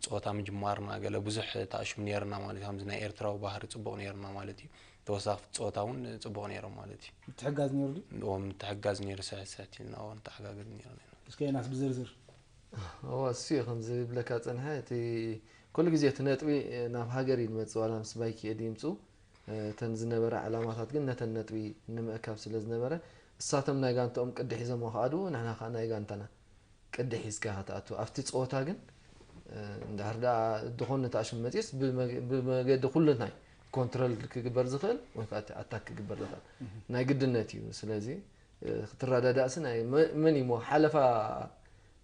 ፀወታ ምጅማርና ገለ ብዙሕ ተኣሽሙ ነይርና ማለት እዩ ከምዚ ናይ ኤርትራዊ ባህሪ ጽቡቕ ነይርና ማለት እዩ ተወሳኽቲ ፀወታ እውን ፅቡቕ ነይሮም ማለት እዩ ምትሕጋዝ ነይሩ ድዩ እዎ ምትሕጋዝ ነይሩ ስሕት ስሕት ኢልና እዎ ንተሓጋገዝ ነይሩ እስከ የናስ ብዝርዝር እዎ እሱ እዩ ከም ዝብለካ ፀንሐ እቲ ኩሉ ግዜ እቲ ነጥቢ ናብ ሃገር እዩ ዝመፅእ ዋላ ምስ ባይክ እየ ድምፁ እተን ዝነበራ ዕላማታት ግን ነተን ነጥቢ ንምእካብ ስለ ዝነበረ እሳቶም ናይ ጋንትኦም ቅዲ ሒዞም ከኣድኡ ንሕና ከዓ ናይ ጋንታና ቅዲ ሒዝካ ክትኣቱ ኣብቲ ፀወታ ግን እንድሕር ደኣ ድኾን ነቲ ኣሽም መፂስ ብመገዲ ኩሉ ናይ ኮንትሮል ክግበር ዝኽእል ወይ ከዓ ኣታክ ክግበር ዝኽእል ናይ ግድነት እዩ ስለዚ ክትረዳዳእሲ ናይ መን እዩ ሓለፋ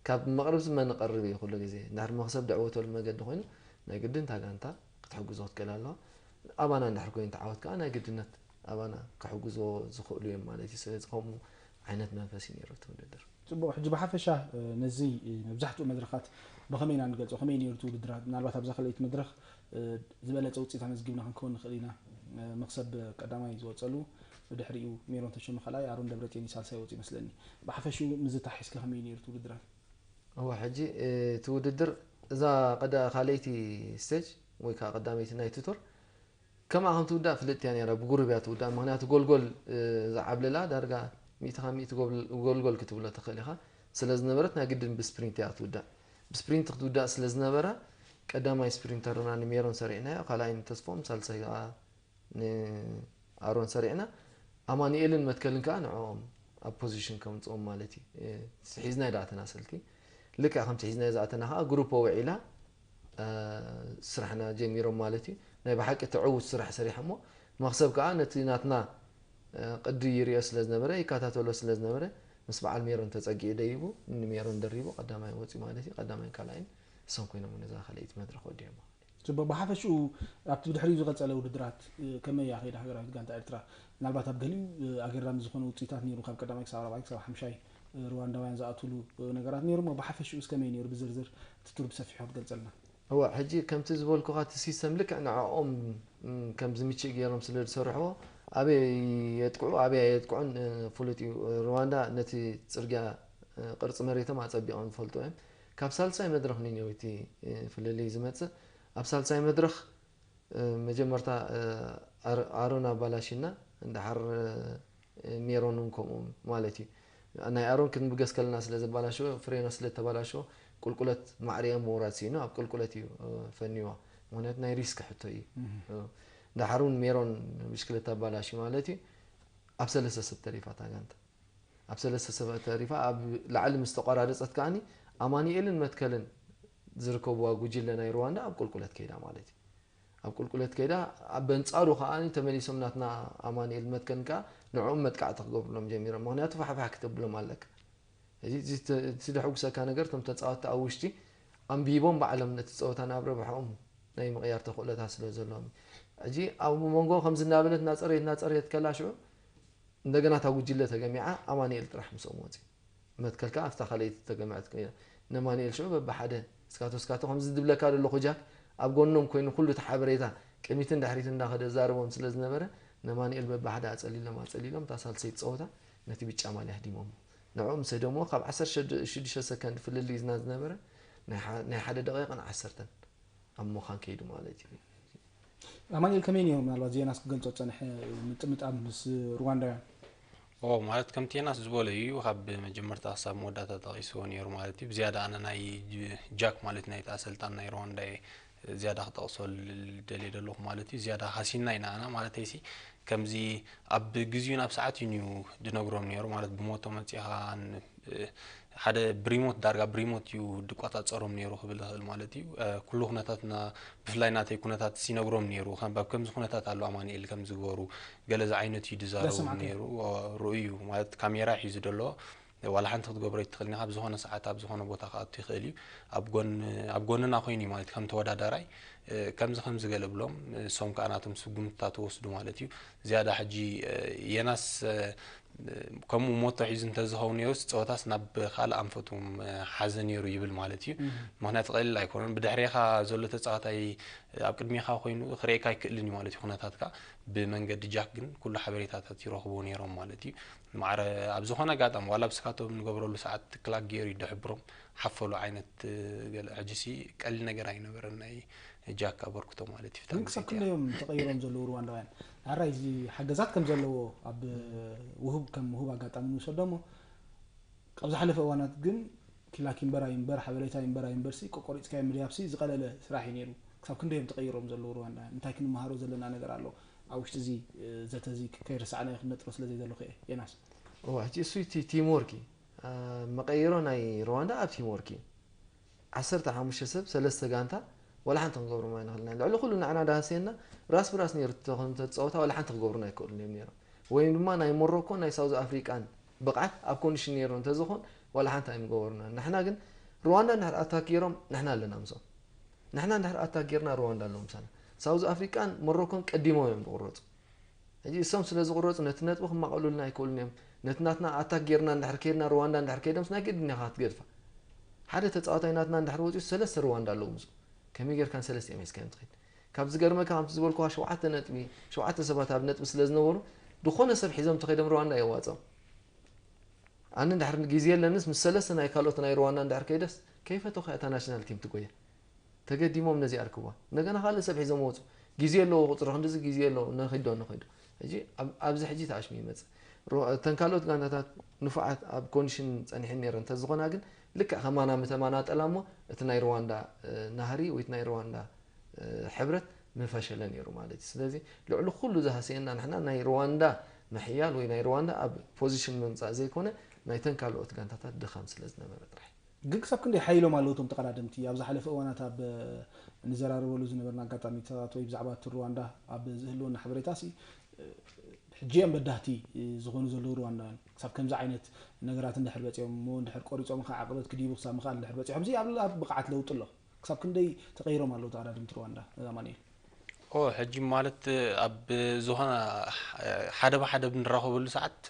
ካብ መቕርብሲ መን ቀርብ እዩ ኩሉ ግዜ እንድሕር መክሰብ ድዕወተሉ መገዲ ኮይኑ ናይ ግድን እታ ጋንታ ክትሕግዞ ክትክእል ኣለዋ ኣባና እንድሕር ኮይኑ ተዓወት ከዓ ናይ ግድነት ኣባና ክሕግዞ ዝኽእሉ እዮም ማለት እዩ ስለዚ ከምኡ ዓይነት መንፈስ እዩ ነይሩ እቲ ውድድር። ፅቡቕ። ሕጂ ብሓፈሻ ነዚ መብዛሕትኡ መድረኻት ብኸመይ ኢና ንገልፆ? ከመይ ነይሩ እቲ ውድድራት? ምናልባት ኣብዛ ካልኣይቲ መድረኽ ዝበለፀ ውፅኢት ኣመዝጊብና ክንከውን ንኽእል ኢና። መኽሰብ ቀዳማይ ዝወፀሉ፣ ብድሕሪኡ ሜሮን ተሾመ ካልኣይ፣ ኣሮን ደብረፅዮን ሳልሳይ ወፂኡ ይመስለኒ። ብሓፈሽኡ ምዝታ ሒዝካ ከመይ ነይሩ እቲ ውድድራት? እወ፣ ሕጂ እቲ ውድድር፣ እዛ ቀዳ ካልኣይቲ ስቴጅ ወይ ከዓ ቀዳመይቲ ናይቲ ቱር ከምኣ ከም ትውዳእ ፍልጥቲ እያ ነይራ። ብጉሩብ እያ ትውዳእ። ምክንያቱ ጎልጎል ዝዓብለላ ዳርጋ ሚእቲ ካብ ሚእቲ ጎልጎል ክትብሎ ትኽእል ኢኻ። ስለ ዝነበረት ናይ ግድን ብስፕሪንት እያ ክትውዳእ። ብስፕሪንት ክትውዳእ ስለ ዝነበራ ቀዳማይ ስፕሪንተርና ንሜሮን ሰሪዕናዮ፣ ካልኣይ ንተስፎም፣ ሳልሳይ ከዓ ንኣሮን ሰሪዕና። ኣማኑኤልን መትከልን ከዓ ንዕኦም ኣብ ፖዚሽን ከምፅኦም ማለት እዩ። ሒዝናዮ ዝኣተና ስልቲ ልክዕ ከምቲ ሒዝናዮ ዝኣተና ከዓ ግሩፖ ውዒላ ስራሕና ጀሚሮም ማለት እዩ። ናይ ብሓቂ እቲ ዕዉት ስራሕ ሰሪሖሞ። መኽሰብ ከዓ ነቲ ናትና ቅዲ ይሪኦ ስለ ዝነበረ፣ ይከታተሎ ስለ ዝነበረ፣ ምስ በዓል ሜሮን ተፀጊዑ ደይቡ ንሜሮን ደሪቡ ቀዳማይ ወፂኡ ማለት እዩ። ቀዳማይን ካልኣይን እሶም ኮይኖም ነዛ ካልኣይቲ መድረኽ ወዲኦሞ። ጽቡቕ። ብሓፈሽኡ ኣብቲ ብድሕሪኡ ዝቐጸለ ውድድራት ከመይ እያ ከይዳ ሃገራዊት ጋንታ ኤርትራ? ምናልባት ኣብ ገሊኡ ኣገራሚ ዝኾነ ውጽኢታት ነይሩ፣ ካብ ቀዳማይ ክሳብ ራብዓይ ክሳብ ሓምሻይ ሩዋንዳውያን ዝኣትሉ ነገራት ነይሩ እሞ፣ ብሓፈሽኡስ ከመይ ነይሩ? ብዝርዝር እቲ ቱር ብሰፊሑ ክትገልጸልና። እወ፣ ሕጂ ከምቲ ዝበልኩኻ እቲ ሲስተም ልክዕ ንዕኦም ከም ዝምችእ ገይሮም ስለ ዝሰርሕዎ፣ ኣበይ የጥቅዑ ኣበይ ኣየጥቅዑን ፍሉጥ እዩ። ሩዋንዳ ነቲ ጽርግያ ቅርጺ መሬቶም ኣጸቢቖም ዝፈልጡ እዮም። ካብ ሳልሳይ መድረኽ ንኔው እቲ ፍልልይ ዝመጽእ። ኣብ ሳልሳይ መድረኽ መጀመርታ ኣሮን ኣባላሽና፣ እንድሓር ሜሮን እውን ከምኡ ማለት እዩ። ናይ ኣሮን ክንብገስ ከለና ስለ ዘባላሸወ፣ ፍሬና ስለ ተባላሸወ፣ ቁልቁለት ማዕሪያ ምውራድ ስኢኑ ኣብ ቁልቁለት እዩ ፈንይዋ። ምክንያቱ ናይ ሪስክ ሕቶ እዩ። ድሓር እውን ሜሮን ብሽክለታ ኣባላሽዩ ማለት እዩ። ኣብ ሰለስተ ሰብ ተሪፋ እታ ጋንታ። ኣብ ሰለስተ ሰብ ተሪፋ ኣብ ላዕሊ ምስ ተቋራረፀት ከዓኒ ኣማኑኤልን መትከልን ዝርከብዋ ጉጅለ ናይ ሩዋንዳ ኣብ ቁልቁለት ከይዳ ማለት እዩ። ኣብ ቁልቁለት ከይዳ ኣብ በንፃሩ ከዓኒ ተመሊሶም ናትና ኣማኑኤል መትከልን ከዓ ንዕኦም መጥቃዕቲ ክገብሩሎም ጀሚሮም። ምክንያቱ ፋሕፋሕ ክተብሎም ኣለካ። እዚ እቲ ዘሐጉሰካ ነገር እቶም ተፃወትቲ ኣብ ውሽጢ ኣንቢቦም ባዕሎም ነቲ ፀወታ ናብ ረብሐኦም ናይ ምቕያር ተኽእሎታት ስለ ዘለዎም። ሕጂ ኣብ መንጎ ከምዚ እናበለት እናፀረየት እናፀረየት ከላ ሽዑ እንደገና እታ ጉጅለ ተገሚዓ ኣማኑኤል ጥራሕ ምስኦም ወፂ። መትከል ከዓ ኣብታ ካልኣይቲ ተገምዐት ኮይና ነማኑኤል ሽዑ በብሓደ እስካቶ እስካቶ ከምዚ ዝብለካ ዘለኹ ጃክ ኣብ ጎኖም ኮይኑ ኩሉ እቲ ሓበሬታ ቅድሚትን ድሕሪትን እንዳኸደ ዛረቦም ስለ ዝነበረ ነማኑኤል በብሓደ ኣፀሊሎም ኣፀሊሎም እታ ሳልሰይቲ ፀወታ ነቲ ብጫ ማልያ ህዲሞሞ። ንዕኡ ምስ ህደምዎ ካብ ዓሰርተ ሽዱሽተ ሰከንድ ፍልልይ ዝና ዝነበረ ናይ ሓደ ደቂቕን ዓሰርተን ኣብ ምዃን ከይዱ ማለት እዩ። ኣማኑኤል ከመይ ነይሩ? ምናልባት ዜናስ ክገልጾ ዝጸንሐ ምጥምጣም ምስ ሩዋንዳውያን? ኦ ማለት ከምቲ ዮናስ ዝበሎ እዩ፣ ካብ መጀመርታ ክሳብ መወዳእታ ጠቒስዎ ነይሩ ማለት እዩ። ብዝያዳ ኣነ ናይ ጃክ ማለት ናይቲ ኣሰልጣን ናይ ሩዋንዳ እየ ዝያዳ ክጠቕሶ ደልየ ዘለኹ ማለት እዩ። ዝያዳ ሃሲና ኢና ኣና ማለተይሲ ከምዚ ኣብ ግዜኡን ኣብ ሰዓት እዩ ድነግሮም ነይሩ ማለት ብሞቶ መፂኻ ሓደ ብሪሞት ዳርጋ ብሪሞት እዩ ድቆፃፀሮም ነይሩ ክብል ይኽእል ማለት እዩ። ኩሉ ኩነታትና ብፍላይ ናተይ ኩነታት ይነግሮም ነይሩ። ኣብ ከምዚ ኩነታት ኣሎ ኣማኒኤል ከምዚ ግበሩ ገለ ዝዓይነቱ እዩ ድዛረቦም ነይሩ። ርኡይ እዩ ማለት ካሜራ ሒዙ ደሎ ዋላ ሓንቲ ክትገብሮ ኣይትኽእልን ኢኻ። ኣብ ዝኾነ ሰዓት ኣብ ዝኾነ ቦታ ክኣቱ ይኽእል እዩ። ኣብ ጎንና ኮይኑ እዩ ማለት ከም ተወዳዳራይ ከምዚ ከምዚ ገለ ብሎም እሶም ከዓ ናቶም ስጉምትታት ወስዱ ማለት እዩ። ዝያዳ ሕጂ የናስ ከምኡ ሞቶ ሒዙ እንተዝኸውን ነይሩስ ፀወታስ ናብ ካልእ ኣንፈቱ ሓዘ ነይሩ ይብል ማለት እዩ። ምክንያቱ ቀሊል ኣይኮነን። ብድሕሬኻ ዘሎ ተፃዋታይ ኣብ ቅድሜኻ ኮይኑ ክርእየካ ኣይክእልን እዩ ማለት እዩ። ኩነታትካ ብመንገዲ ጃክ ግን ኩሉ ሓበሬታታት ይረኽቡ ነይሮም ማለት እዩ። ማዕረ ኣብ ዝኾነ ኣጋጣሚ ዋላ ብስካቶም ንገብረሉ ሰዓት ክላክ ገይሩ ይድሕብሮም ሓፈሉ ዓይነት ገለ ሕጂሲ ቀሊል ነገር ኣይነበረን ናይ ጃክ ኣበርክቶ ማለት እዩ። ግን ክሳብ ክንደዮም ተቐይሮም ዘለዉ ሩዋንዳውያን ንዓራይ እዚ ሓገዛት ከም ዘለዎ ኣብ ውህብ ከም ውህብ ኣጋጣሚ ንውሰዶ እሞ ካብ ዝሓለፈ እዋናት ግን ኪላኪ እምበር ኣይምበር ሓበሬታ ይምበር ኣይምበርሲ ቆቆሪፅካዮ ምድያብሲ ዝቐለለ ስራሕ እዩ ነይሩ። ክሳብ ክንደዮም ተቐይሮም ዘለዉ ሩዋንዳውያን እንታይ ክንመሃሮ ዘለና ነገር ኣሎ ኣብ ውሽጢ እዚ ዘተ እዚ ከይረሳዕናዮ ክንነጥሮ ስለ ዘይደለኹ እየ ዮናስ። እዋ ሕጂ እሱ እቲ ቲም ወርክ እዩ። መቐይሮ ናይ ሩዋንዳ ኣብ ቲም ወርክ እዩ። ዓሰርተ ሓሙሽተ ሰብ ሰለስተ ጋንታ ዋላ ሓንቲ ክንገብሮም ኣይንኽእልና። ልዕሊ ኩሉ ንዓና ዳሃሰየና ራስ ብራስ ነይሩ ተኾኑ ተፃወታ ዋላ ሓንቲ ክገብሩና ኣይክእሉን እዮም ነይሮም። ወይም ድማ ናይ ሞሮኮን ናይ ሳውዝ ኣፍሪቃን ብቕዓት ኣብ ኮንዲሽን ነይሩ እንተዝኾን ዋላ ሓንቲ ኣይምገበሩና። ንሕና ግን ሩዋንዳ እንድሕር ኣታክ ገይሮም ንሕና ኣለና ምሶም። ንሕና እንድሕር ኣታክ ገይርና ሩዋንዳ ኣለዉ ምሳና። ሳውዝ ኣፍሪቃን ሞሮኮን ቀዲሞም እዮም ዝቑረፁ። ሕጂ እሶም ስለ ዝቑረፁ ነቲ ነጥቢ ክማቐሉልና ኣይክእሉን እዮም። ነቲ ናትና ኣታክ ጌርና እንድሕር ከይድና፣ ሩዋንዳ እንድሕር ከይዶምስ ናይ ግድን ኢኻ ክትገድፋ። ሓደ ተጻዋታይ ናትና እንድሕር ወጺኡ ሰለስተ ሩዋንዳ ኣለዉ ምስኡ። ከመይ ጌርካ ንሰለስቲኦም ሒዝካዮም ትኸይድ? ካብ ዝገርመካ፣ ከምቲ ዝበልኩኻ፣ ሸውዓተ ነጥቢ፣ ሸውዓተ ሰባት ኣብ ነጥቢ ስለ ዝነበሩ፣ ዝኾነ ሰብ ሒዞም ተኸይዶም ሩዋንዳ የዋጽኦም። ኣነ እንድሕር ግዜ የለንስ ምስ ሰለስተ ናይ ካልኦት ናይ ሩዋንዳ እንድሕር ከይደስ ከይፈተኹ እያ እታ ናሽናል ቲም ትጎያ። ተገዲሞም ነዚ ኣርክቧ። እንደገና ካልእ ሰብ ሒዞም ወጹ። ግዜ ኣለዎ ቁጽሪ ክንድዚ ግዜ ኣለዎ፣ ነኺዶ ነኺዶ። ሕጂ ኣብ-፣ ኣብዚ ሕጂ ተኣሽሙ ይመጽእ። ሮ-፣ እተን ካልኦት ጋንታታት ንፉዓት ኣብ ኮንዲሽን ጸኒሐን ነይረን እንተዝኾና ግን ልክዕ ከማና ምተማናጠላ እሞ እቲ ናይ ሩዋንዳ፣ እ፣ ናህሪ ወይ እቲ ናይ ሩዋንዳ፣ እ፣ ሕብረት ምፈሸለ ነይሩ ማለት እዩ። ስለዚ ልዕሊ ኩሉ ዝሃሰየና ንሕና ናይ ሩዋንዳ ምሕያል ወይ ናይ ሩዋንዳ ኣብ ፖዚሽን ምምጻእ ዘይኮነ ናይተን ካልኦት ጋንታታት ድኻም ስለ ዝነበረ ጥራሕ። ግን ክሳብ ክንደይ ሓይሎም ኣለዉ እቶም ተቐዳደምቲ? ኣብ ዝሓለፈ እዋናት ኣብ ንዘራረበሉ ዝነበርና ኣጋጣሚታት ወይ ብዛዕባ እቲ ሩዋንዳ ኣብ ዝህልወና ሓበሬታ ሲ፣ ሕጂ እዮም በዳህቲ ዝኾኑ ዘለዉ ሩዋንዳውያን። ክሳብ ከምዚ ዓይነት ነገራት እንድሕር በጺኦም እሞ እንድሕር ቆሪጾም ከዓ ዓቐበት ክድይቡ ክሳብ ምኽኣል እንድሕር በጺሖም ሲ ኣብ ኣብ ብቕዓት ለውጢ ኣሎ። ክሳብ ክንደይ ተቐይሮም ኣለዉ ተቐዳደምቲ ሩዋንዳ ኣማኑኤል? ኦ ሕጂ ማለት ኣብ ዝኾነ ሓደ ብሓደ ብንራኸበሉ ሰዓት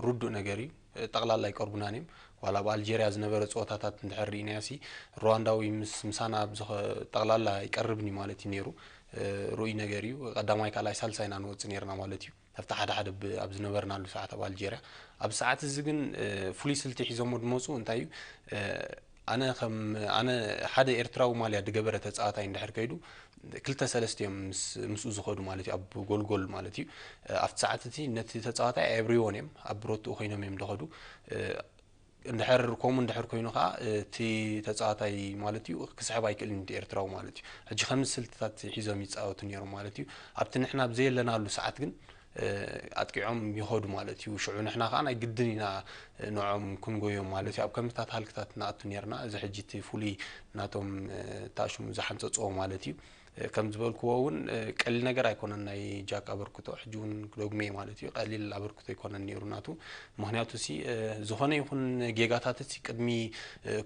ርዱእ ነገር እዩ። ጠቕላላ ኣይቀርቡናን እዮም። ዋላ ኣብ ኣልጀርያ ዝነበረ ፀወታታት እንድሕር ርኢናዮ ሲ ሩዋንዳዊ ምስ ምሳና ኣብ ዝኸ-፣ ጠቕላላ ኣይቀርብን እዩ ማለት እዩ ነይሩ። ርኡይ ነገር እዩ። ቀዳማይ ካልኣይ ሳልሳይ ኢና ንወፅእ ነይርና ማለት እዩ። ኣብቲ ሓደ ሓደ ብ-፣ ኣብ ዝነበርናሉ ሰዓት ኣብ ኣልጀርያ። ኣብ ሰዓት እዚ ግን ፍሉይ ስልቲ ሒዞሞ ዝመፁ እንታይ እዩ ኣነ ከም ኣነ ሓደ ኤርትራዊ ማልያ ዝገበረ ተጻዋታይ እንድሕር ከይዱ ክልተ ሰለስተ እዮም ምስ ምስኡ ዝኸዱ ማለት እዩ ኣብ ጎልጎል ማለት እዩ ኣብቲ ሰዓት እቲ ነቲ ተጻዋታይ ኣየብርይዎን እዮም ኣብ ብረትኡ ኮይኖም እዮም ዝኸዱ እንድሕር ከምኡ እንድሕር ኮይኑ ከዓ እቲ ተጻዋታይ ማለት እዩ ክስሕብ ኣይክእልን እቲ ኤርትራዊ ማለት እዩ ሕጂ ከምዚ ስልትታት ሒዞም ይጻወቱ ነይሮም ማለት እዩ ኣብቲ ንሕና ብዘየለናሉ ሰዓት ግን ኣጥቂዖም ይኸዱ ማለት እዩ። ሽዑ ንሕና ከዓ ናይ ግድን ኢና ንዖም ክንጎዮም ማለት እዩ። ኣብ ከምዚታት ሃልክታት ንኣቱ ነርና። እዚ ሕጂ እቲ ፍሉይ ናቶም ታሽሙ ዝሓንፀፅዎ ማለት እዩ። ከም ዝበልክዎ እውን ቀሊል ነገር ኣይኮነን ናይ ጃክ ኣበርክቶ ሕጂ እውን ክደግሞ እየ ማለት እዩ። ቀሊል ኣበርክቶ ኣይኮነን ነይሩ ናቱ። ምክንያቱ ሲ ዝኾነ ይኹን ጌጋታት ሲ ቅድሚ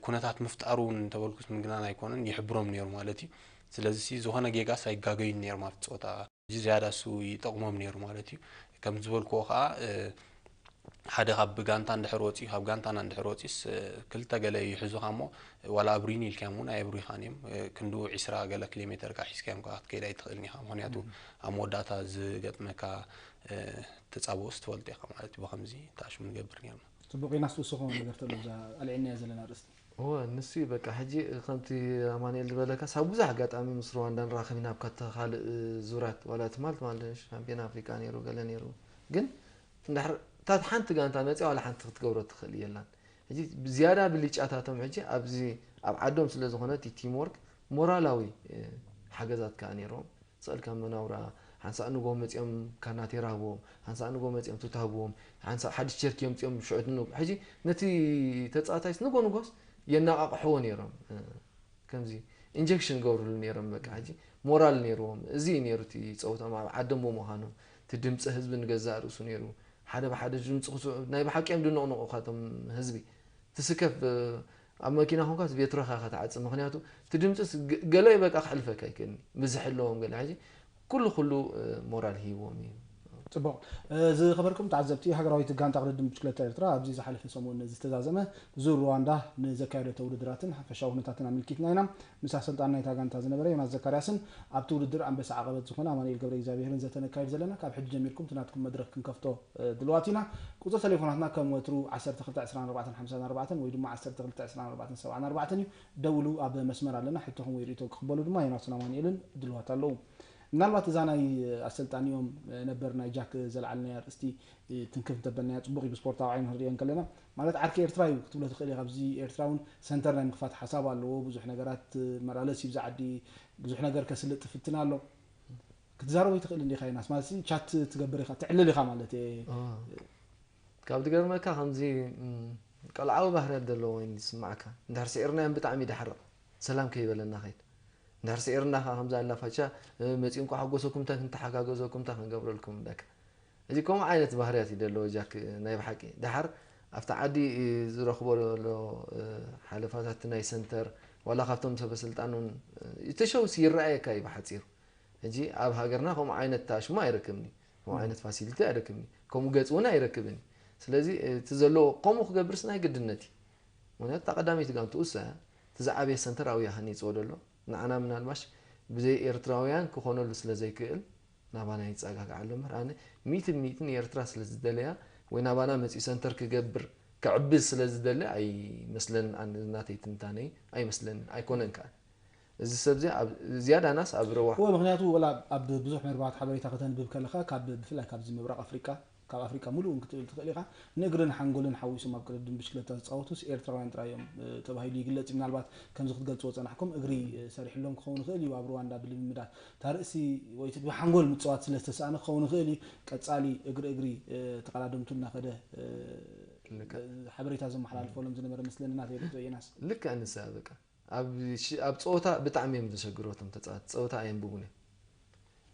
ኩነታት ምፍጣሩ እውን እንተበልኩስ ምግናን ኣይኮነን ይሕብሮም ነይሩ ማለት እዩ። ስለዚ ሲ ዝኾነ ጌጋስ ኣይጋገዩን ነይሮም ኣብቲ ፀወታ። እዚ ዝያዳ እሱ ይጠቕሞም ነይሩ ማለት እዩ። ከም ዝበልክዎ ከዓ ሓደ ካብ ጋንታ እንድሕር ወፂኡ ካብ ጋንታና እንድሕር ወፂስ ክልተ ገለ ይሕዙኻ እሞ ዋላ ኣብሪኒ ኢልካዮም እውን ኣየብሩኻን እዮም ክንዱ ዒስራ ገለ ኪሎ ሜተር ከዓ ሒዝካዮም ከዓ ክትከይድ ኣይትኽእልን ኢኻ ምክንያቱ ኣብ መወዳእታ ዝገጥመካ ተፃብኦስ ትፈልጦ ኢኻ ማለት እዩ ብከምዚ ተኣሽሙ ንገብር ነርና ፅቡቅ ኢና ንስውስኾ ነገር ተሎ እዛ ኣልዒልናያ ዘለና ርእስቲ እወ ንሱ እዩ በቃ ሕጂ ከምቲ ኣማኑኤል ዝበለካ ሳብ ብዙሕ ኣጋጣሚ ምስ ሩዋንዳ ንራኸብ ኢና ኣብ ካተ ካልእ ዙራት ዋላ ትማል ትማል ሻምፒዮን ኣፍሪቃ ነይሩ ገለ ነይሩ ግን እንድሕር እታ ሓንቲ ጋንታ መፅያ ዋላ ሓንቲ ክትገብሮ ትኽእል የላን ሕጂ ዝያዳ ብልጫታቶም ሕጂ ኣብዚ ኣብ ዓዶም ስለ ዝኾነ እቲ ቲም ወርክ ሞራላዊ ሓገዛት ከዓ ነይሮም ስእልካ መናውራ ሓንሳእ ንጎ መፂኦም ካናቴራ ህብዎም ሓንሳእ ንጎ መፂኦም ቱታ ህብዎም ሓንሳእ ሓድሽ ቸርኪ የምፅኦም ሽዑ ንጉ ሕጂ ነቲ ተፃዋታይስ ንጎ ንጎስ የናቃቅሕዎ ነይሮም ከምዚ ኢንጀክሽን ገብርሉ ነይሮም በቃ ሕጂ ሞራል ነይርዎም እዚ እዩ ነይሩ እቲ ፀውቶም ኣብ ዓዶም ብምዃኖም እቲ ድምፂ ህዝቢ ንገዛእ ርእሱ ነይሩ ሓደ ብሓደ ድምፂ ክስዑ ናይ ብሓቂ እዮም ድንቕንቑ ካቶም ህዝቢ ትስከፍ ኣብ መኪና ኮንካስ ቤትሮኻ ኢኻ ትዓጽ ምኽንያቱ እቲ ድምፅስ ገለ በቃ ክሕልፈካ ኣይክእልኒ ብዝሒ ኣለዎም ገለ ሕጂ ኩሉ ኩሉ ሞራል ሂብዎም እዩ ፅቡቕ ዝኸበርኩም ተዓዘብቲ ሃገራዊት ጋንታ ቅድድም ብሽክለታ ኤርትራ ኣብዚ ዝሓለፈ ሰሙን ዝተዛዘመ ዙር ሩዋንዳ ንዘካየደቶ ውድድራትን ሓፈሻዊ ኩነታትን ኣመልኪትና ኢና ምስ ኣሰልጣን ናይታ ጋንታ ዝነበረ ዮናስ ዘካርያስን ኣብቲ ውድድር ኣንበሳ ዓቐበት ዝኾነ ኣማኑኤል ገብረ እግዚኣብሄርን ዘተ ነካይድ ዘለና ካብ ሕጂ ጀሚርኩም እቲ ናትኩም መድረክ ክንከፍቶ ድልዋት ኢና ቁፅሪ ተሌፎናትና ከም ወትሩ ዓሰርተ ክልተ ዕስራን ኣርባዕተን ሓምሳን ኣርባዕተን ወይ ድማ ዓሰርተ ክልተ ዕስራን ኣርባዕተን ሰብዓን ኣርባዕተን እዩ ደውሉ ኣብ መስመር ኣለና ሕቶኹም ወይ ርእይቶ ክቕበሉ ድማ ዮናስን ኣማኑኤልን ድልዋት ኣለዉ ምናልባት እዛ ናይ ኣሰልጣኒኦም ነበር ናይ ጃክ ዘልዓልናያ ኣርእስቲ ትንክፍ እንተበልናያ ፅቡቅ እዩ ብስፖርታዊ ዓይኒ ክንሪኦ እንከለና ማለት ዓርኪ ኤርትራ እዩ ክትብሎ ትኽእል ኢኻ ኣብዚ ኤርትራ እውን ሰንተር ናይ ምክፋት ሓሳብ ኣለዎ ብዙሕ ነገራት መላለስ እዩ ብዛ ዓዲ ብዙሕ ነገር ከስልጥ ፍትን ኣሎ ክትዛረቦ ይትኽእል እንዲኻ ዮናስ ማለት ቻት ትገብር ኢኻ ትዕልል ኢኻ ማለት እየ ካብ ዝገርመካ ከምዚ ቆልዓዊ ባህርያት ዘለዎ ኮይኑ ዝስማዓካ እንድሕር ስዒርናዮም ብጣዕሚ ይዳሕርቕ ሰላም ከይበለና ኸይድ እንድሕር ስዒርና ኸዓ ከምዚ ኣላ ፋቻ መፂኡ እንኳ ሓጎሰኩም እንታይ ክንተሓጋገዘኩም እንታይ ክንገብረልኩም እንዳካ እዚ ከምኡ ዓይነት ባህርያት እዩ ዘለዎ ጃክ ናይ ብሓቂ ደሓር ኣብቲ ዓዲ ዝረኽቦ ዘሎ ሓለፋታት ናይ ሰንተር ዋላ ካብቶም ሰበስልጣን እውን ይተሸውስ ይረኣየካ እዩ ብሓፂሩ ሕጂ ኣብ ሃገርና ከምኡ ዓይነት ታሽሙ ኣይረክብኒ ከምኡ ዓይነት ፋሲሊቲ ኣይረክብኒ ከምኡ ገፅ እውን ኣይረክብን ስለዚ እቲ ዘለዎ ከምኡ ክገብርስ ናይ ግድነት እዩ። ምክንያቱ እታ ቀዳመይቲ ጋንትኡ እሳ እያ። እቲ ዝዓበየ ሰንተር ኣብያ ሃኒፅዎ ዘሎ። ንዓና ምናልባሽ ብዘይ ኤርትራውያን ክኾነሉ ስለ ዘይክእል ናባና ይጸጋጋዕ ኣሎ እምበር፣ ኣነ ሚእቲ ብሚእቲ ንኤርትራ ስለ ዝደለያ ወይ ናባና መጺኡ ሰንተር ክገብር ክዕብዝ ስለ ዝደሊ ኣይመስለንን። ኣነ ናተይ ትንታነይ ኣይመስለንን ኣይኮነን ከኣ። እዚ ሰብ እዚ ኣብ ዝያዳናስ ኣብ ረዋሕ እወ፣ ምኽንያቱ ወላ ኣብ ብዙሕ መርበባት ሓበሬታ ከተንብብ ከለኻ ካብ ብፍላይ ካብዚ ምብራቕ ኣፍሪቃ ካብ ኣፍሪቃ ሙሉእ እውን ክትብል ትኽእል ኢኻ። ንእግርን ሓንጎልን ሓዊሶም ኣብ ቅድድም ብሽክለታ ዝጻወቱስ ኤርትራውያን ጥራይ እዮም ተባሂሉ ይግለጽ እዩ። ምናልባት ከምዚ ክትገልጽዎ ጸናሕኩም እግሪ ሰሪሕሎም ክኸውን ይኽእል እዩ ኣብ ሩዋንዳ ብልምምዳት እታ ርእሲ ወይ እቲ ብሓንጎል ምጽዋት ስለ ዝተሰኣነ ክኸውን ይኽእል እዩ። ቀጻሊ እግሪ እግሪ ተቐዳደምቱ እናኸደ ሓበሬታ ዘመሓላልፈሎም ዝነበረ መስለኒ ናተይ ርእቶ ዮናስ። ልክዕ ንሳ በቃ ኣብ ሽ- ኣብ ፀወታ ብጣዕሚ እዮም ዘሸግሩ እቶም ተፃወቲ። ፀወታ ኣየንብቡን እዮም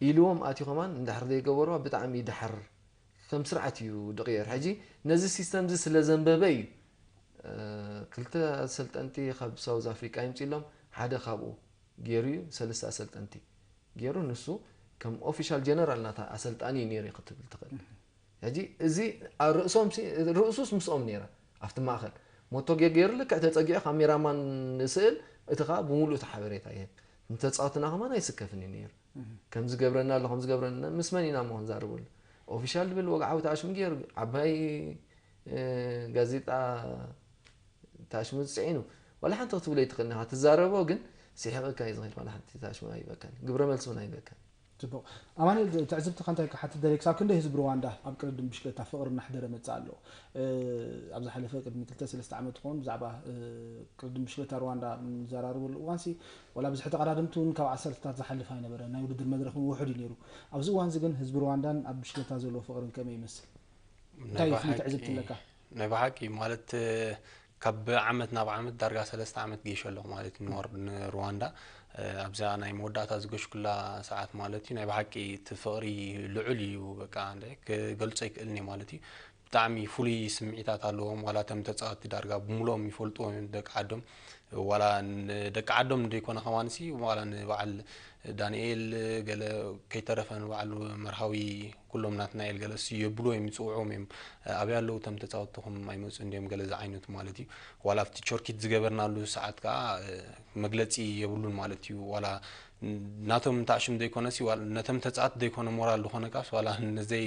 ኢልዎም ኣትዩ ከማን እንድሕር ዘይገበርዋ ብጣዕሚ ይድሓር። ከም ስርዓት እዩ ድቕየር። ሕጂ ነዚ ሲስተም እዚ ስለ ዘንበበ እዩ። ክልተ ኣሰልጠንቲ ካብ ሳውዝ ኣፍሪቃ ይምፅሎም ሓደ ካብኡ ገይሩ እዩ። ሰለስተ ኣሰልጠንቲ ገይሩ ንሱ ከም ኦፊሻል ጀነራል ናታ ኣሰልጣኒ እዩ ነይሩ ክትብል ትኽእል። ሕጂ እዚ ኣብ ርእሶም ሲ- ርእሱስ ምስኦም ነይራ ኣብቲ ማእኸል ሞቶ ጌር ገይሩ ልክዕ ተፀጊዑ ካሜራማን ስእል እቲ ከዓ ብምሉእ እቲ ሓበሬታ ይህብ። ንተፃወትና ከማን ኣይስከፍን እዩ ነይሩ። ከምዚ ገብረና ኣሎ ከምዚ ገብረና ምስ መን ኢና እሞ ክንዛረበሉ? ኦፊሻል ድብል ወግዓዊ ተኣሽሙ ገይሩ ዓባይ ጋዜጣ ተኣሽሙ ዝፅዒኑ ዋላ ሓንቲ ክትብሎ ይትኽእል ኢኻ። ትዛረቦ ግን ስሒቕካ እዩ ዝኽእል። ዋላ ሓንቲ ተኣሽሙ ኣይበካን ግብረ መልሲ እውን ኣይበካን። ጽቡቕ። ኣማኑኤል፣ ትዕዝብትኻ እንታይ ክሓትት ደልየ? ክሳብ ክንደይ ህዝቢ ሩዋንዳ ኣብ ቅድድም ብሽክለታ ፍቕሪ እናሕደረ መጽእ ኣሎ? ኣብ ዝሓለፈ ቅድሚ ክልተ ሰለስተ ዓመት ትኸውን ብዛዕባ ቅድድም ብሽክለታ ሩዋንዳ ንዘራርበሉ እዋንሲ ዋላ ብዝሒ ተቐዳደምቲ እውን ካብ ዓሰርተታት ዝሓልፍ ኣይነበረ። ናይ ውድድር መድረኽ እውን ውሑድ እዩ ነይሩ። ኣብዚ እዋንዚ ግን ህዝቢ ሩዋንዳን ኣብ ብሽክለታ ዘለዎ ፍቕርን ከመይ ይመስል? እንታይ እዩ ፍሉይ ትዕዝብቲ ኣለካ? ናይ ብሓቂ ማለት ካብ ዓመት ናብ ዓመት ዳርጋ ሰለስተ ዓመት ገይሸ ኣለኹ ማለት እዩ ንወር- ንሩዋንዳ ኣብዛ ናይ መወዳእታ ዝገሽኩላ ሰዓት ማለት እዩ ናይ ብሓቂ እቲ ፍቕሪ ልዑል እዩ በቃ ክገልጾ ይክእልኒ ማለት እዩ ብጣዕሚ ፍሉይ ስምዒታት ኣለዎም ዋላ እቶም ተፃወቲ ዳርጋ ብምልኦም ይፈልጥዎም እዮም ደቂ ዓዶም ዋላ ንደቂ ዓዶም ዘይኮነ ከማንሲ ዋላ ንበዓል ዳንኤል ገለ ከይተረፈ ንበዓል መርሃዊ ኩሎም ናትናኤል ገለሲ የብሉ እዮም ይፅውዕዎም እዮም ኣበይ ኣለዉ እቶም ተፃወትኹም ኣይመፁ እንዲዮም ገለ ዝዓይነቱ ማለት እዩ ዋላ ኣብቲ ቾርኪት ዝገበርናሉ ሰዓት ከዓ መግለፂ የብሉን ማለት እዩ ዋላ ናቶም ታሽም ዘይኮነሲ ነቶም ተፃወት ዘይኮነ ሞራል ዝኾነ ካስ ዋላ ነዘይ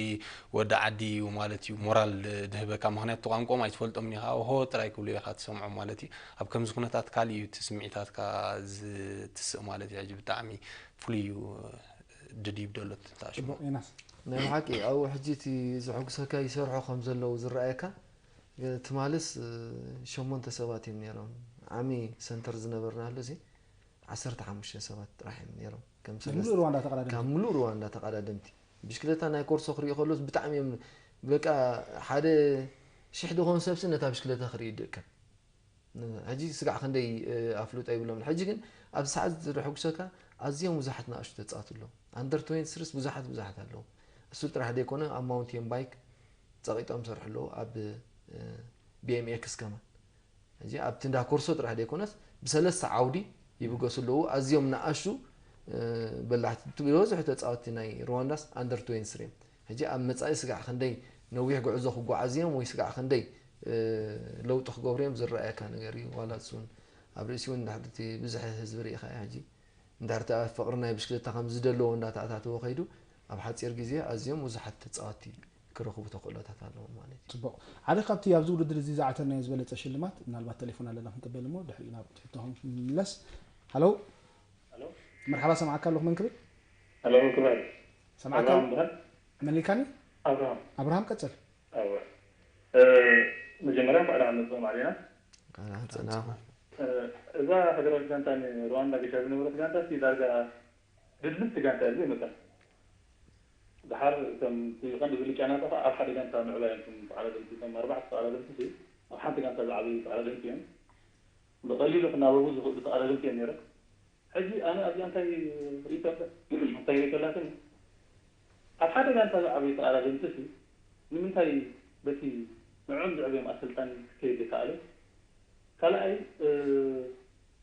ወዲ ዓዲ እዩ ማለት እዩ ሞራል ድህበካ ምክንያቱ ቋንቋም ኣይትፈልጦም ኒኻ ሆ ጥራይ ክብሉ ኢኻ ትሰምዖ ማለት እዩ ኣብ ከምዚ ኩነታት ካልእ እዩ እቲ ስምዒታትካ ዝትስእ ማለት እዩ ሕጂ ብጣዕሚ ፍሉይ እዩ ድድይብ ደሎ ትንታሽ ጽቡቕ ዮናስ። ናይ ብሓቂ ኣብኡ ሕጂ እቲ ዘሐጉሰካ ይሰርሖ ከም ዘለዉ ዝረኣየካ ትማልስ ሸሞንተ ሰባት እዮም ነይሮም ዓሚ ሰንተር ዝነበርናሉ እዚ ዓሰርተ ሓሙሽተ ሰባት ጥራሕ እዮም ነይሮም ከም ሰለስተ- ሩዋንዳ ተቐዳደምቲ ካብ ምሉእ ሩዋንዳ ተቐዳደምቲ ብሽክለታ ናይ ኮርሶ ክርኢ ከሎስ ብጣዕሚ እዮም በቃ ሓደ ሽሕ ዝኾኑ ሰብሲ ነታ ብሽክለታ ክርኢ ይድእከም ሕጂ ስጋዕ ክንደይ ኣፍልጦ ይብሎም ሕጂ ግን ኣብዚ ሰዓት ዝረሐጉሰካ ኣዝዮም ብዙሓት ንኣሽቱ ተፃወቱ ኣለዉ ኣንደር ትወንቲ ስሪስ ብዙሓት ብዙሓት ኣለዉ እሱ ጥራሕ ዘይኮነ ኣብ ማውንቴን ባይክ ፀቂጦም ሰርሑ ኣለዉ ኣብ ቢኤምኤክስ ከማን ሕጂ ኣብቲ እንዳ ኮርሶ ጥራሕ ዘይኮነስ ብሰለስተ ዓውዲ ይብገሱ ኣለዉ ኣዝዮም ንኣሽቱ በላሕቲ ዝበዝሑ ተፃወቲ ናይ ሩዋንዳስ ኣንደር ትወንቲ ስሪ እዮም ሕጂ ኣብ መፃኢ ስጋዕ ክንደይ ነዊሕ ጉዕዞ ክጓዓዙ እዮም ወይ ስጋዕ ክንደይ ለውጢ ክገብሩ እዮም ዝረኣየካ ነገር እዩ ዋላ እሱን ኣብ ርእሲ እውን እንድሕር እቲ ብዝሒ ህዝቢ ርኢኻ እዩ ሕጂ እንድሕር እቲ ፍቕሪ ናይ ብሽክለታ ከም ዝደለዎ እንዳተኣታተወ ከይዱ ኣብ ሓፂር ግዜ ኣዝዮም ብዙሓት ተፃወቲ ክረኽቡ ተኽእሎታት ኣለዎም ማለት እዩ ጽቡቕ ሓደ ካብቲ ኣብዚ ውድድር እዚ ዝዓተርናዮ ዝበለጸ ሽልማት ምናልባት ቴሌፎን ኣለና ክንቅበል እሞ ድሕሪኡ ናብ ትሕቶኹም ክንምለስ ሃሎ መርሓባ ሰማዓካ ኣለኹ መን ክብል ሰማዓካ መሊካኒ ኣብርሃም ቀጽል መጀመርያ እንኳዕ ደሓን መፅኦም ዓሊና እዛ ሃገራዊት ጋንታ ንሩዋንዳ ገሻ ዝነበረት ጋንታ ሲ ዳርጋ ድልብቲ ጋንታ እያ ዘይመፀን ድሓር እቶም ቀንዲ ብልጫ ናታ ከዓ ኣብ ሓደ ጋንታ ምዕባይ እዮም ተቐዳደምቲ እቶም ኣርባዕተ ተቐዳደምቲ ሲ ኣብ ሓንቲ ጋንታ ዝዓበዩ ተቐዳደምቲ እዮም ብቐሊሉ ክናበቡ ዝኽእሉ ተቐዳደምቲ እዮም ነይሮም ሕጂ ኣነ ኣብዚኣ እንታይ ርእይቶ እንታይ ርእይቶ ኣላትኒ ኣብ ሓደ ጋንታ ዝዓበዩ ተቐዳደምቲ ሲ ንምንታይ በቲ ንዕኦም ዘዕበዮም ኣሰልጣኒ ክከይድ ዘይከኣለ ካልኣይ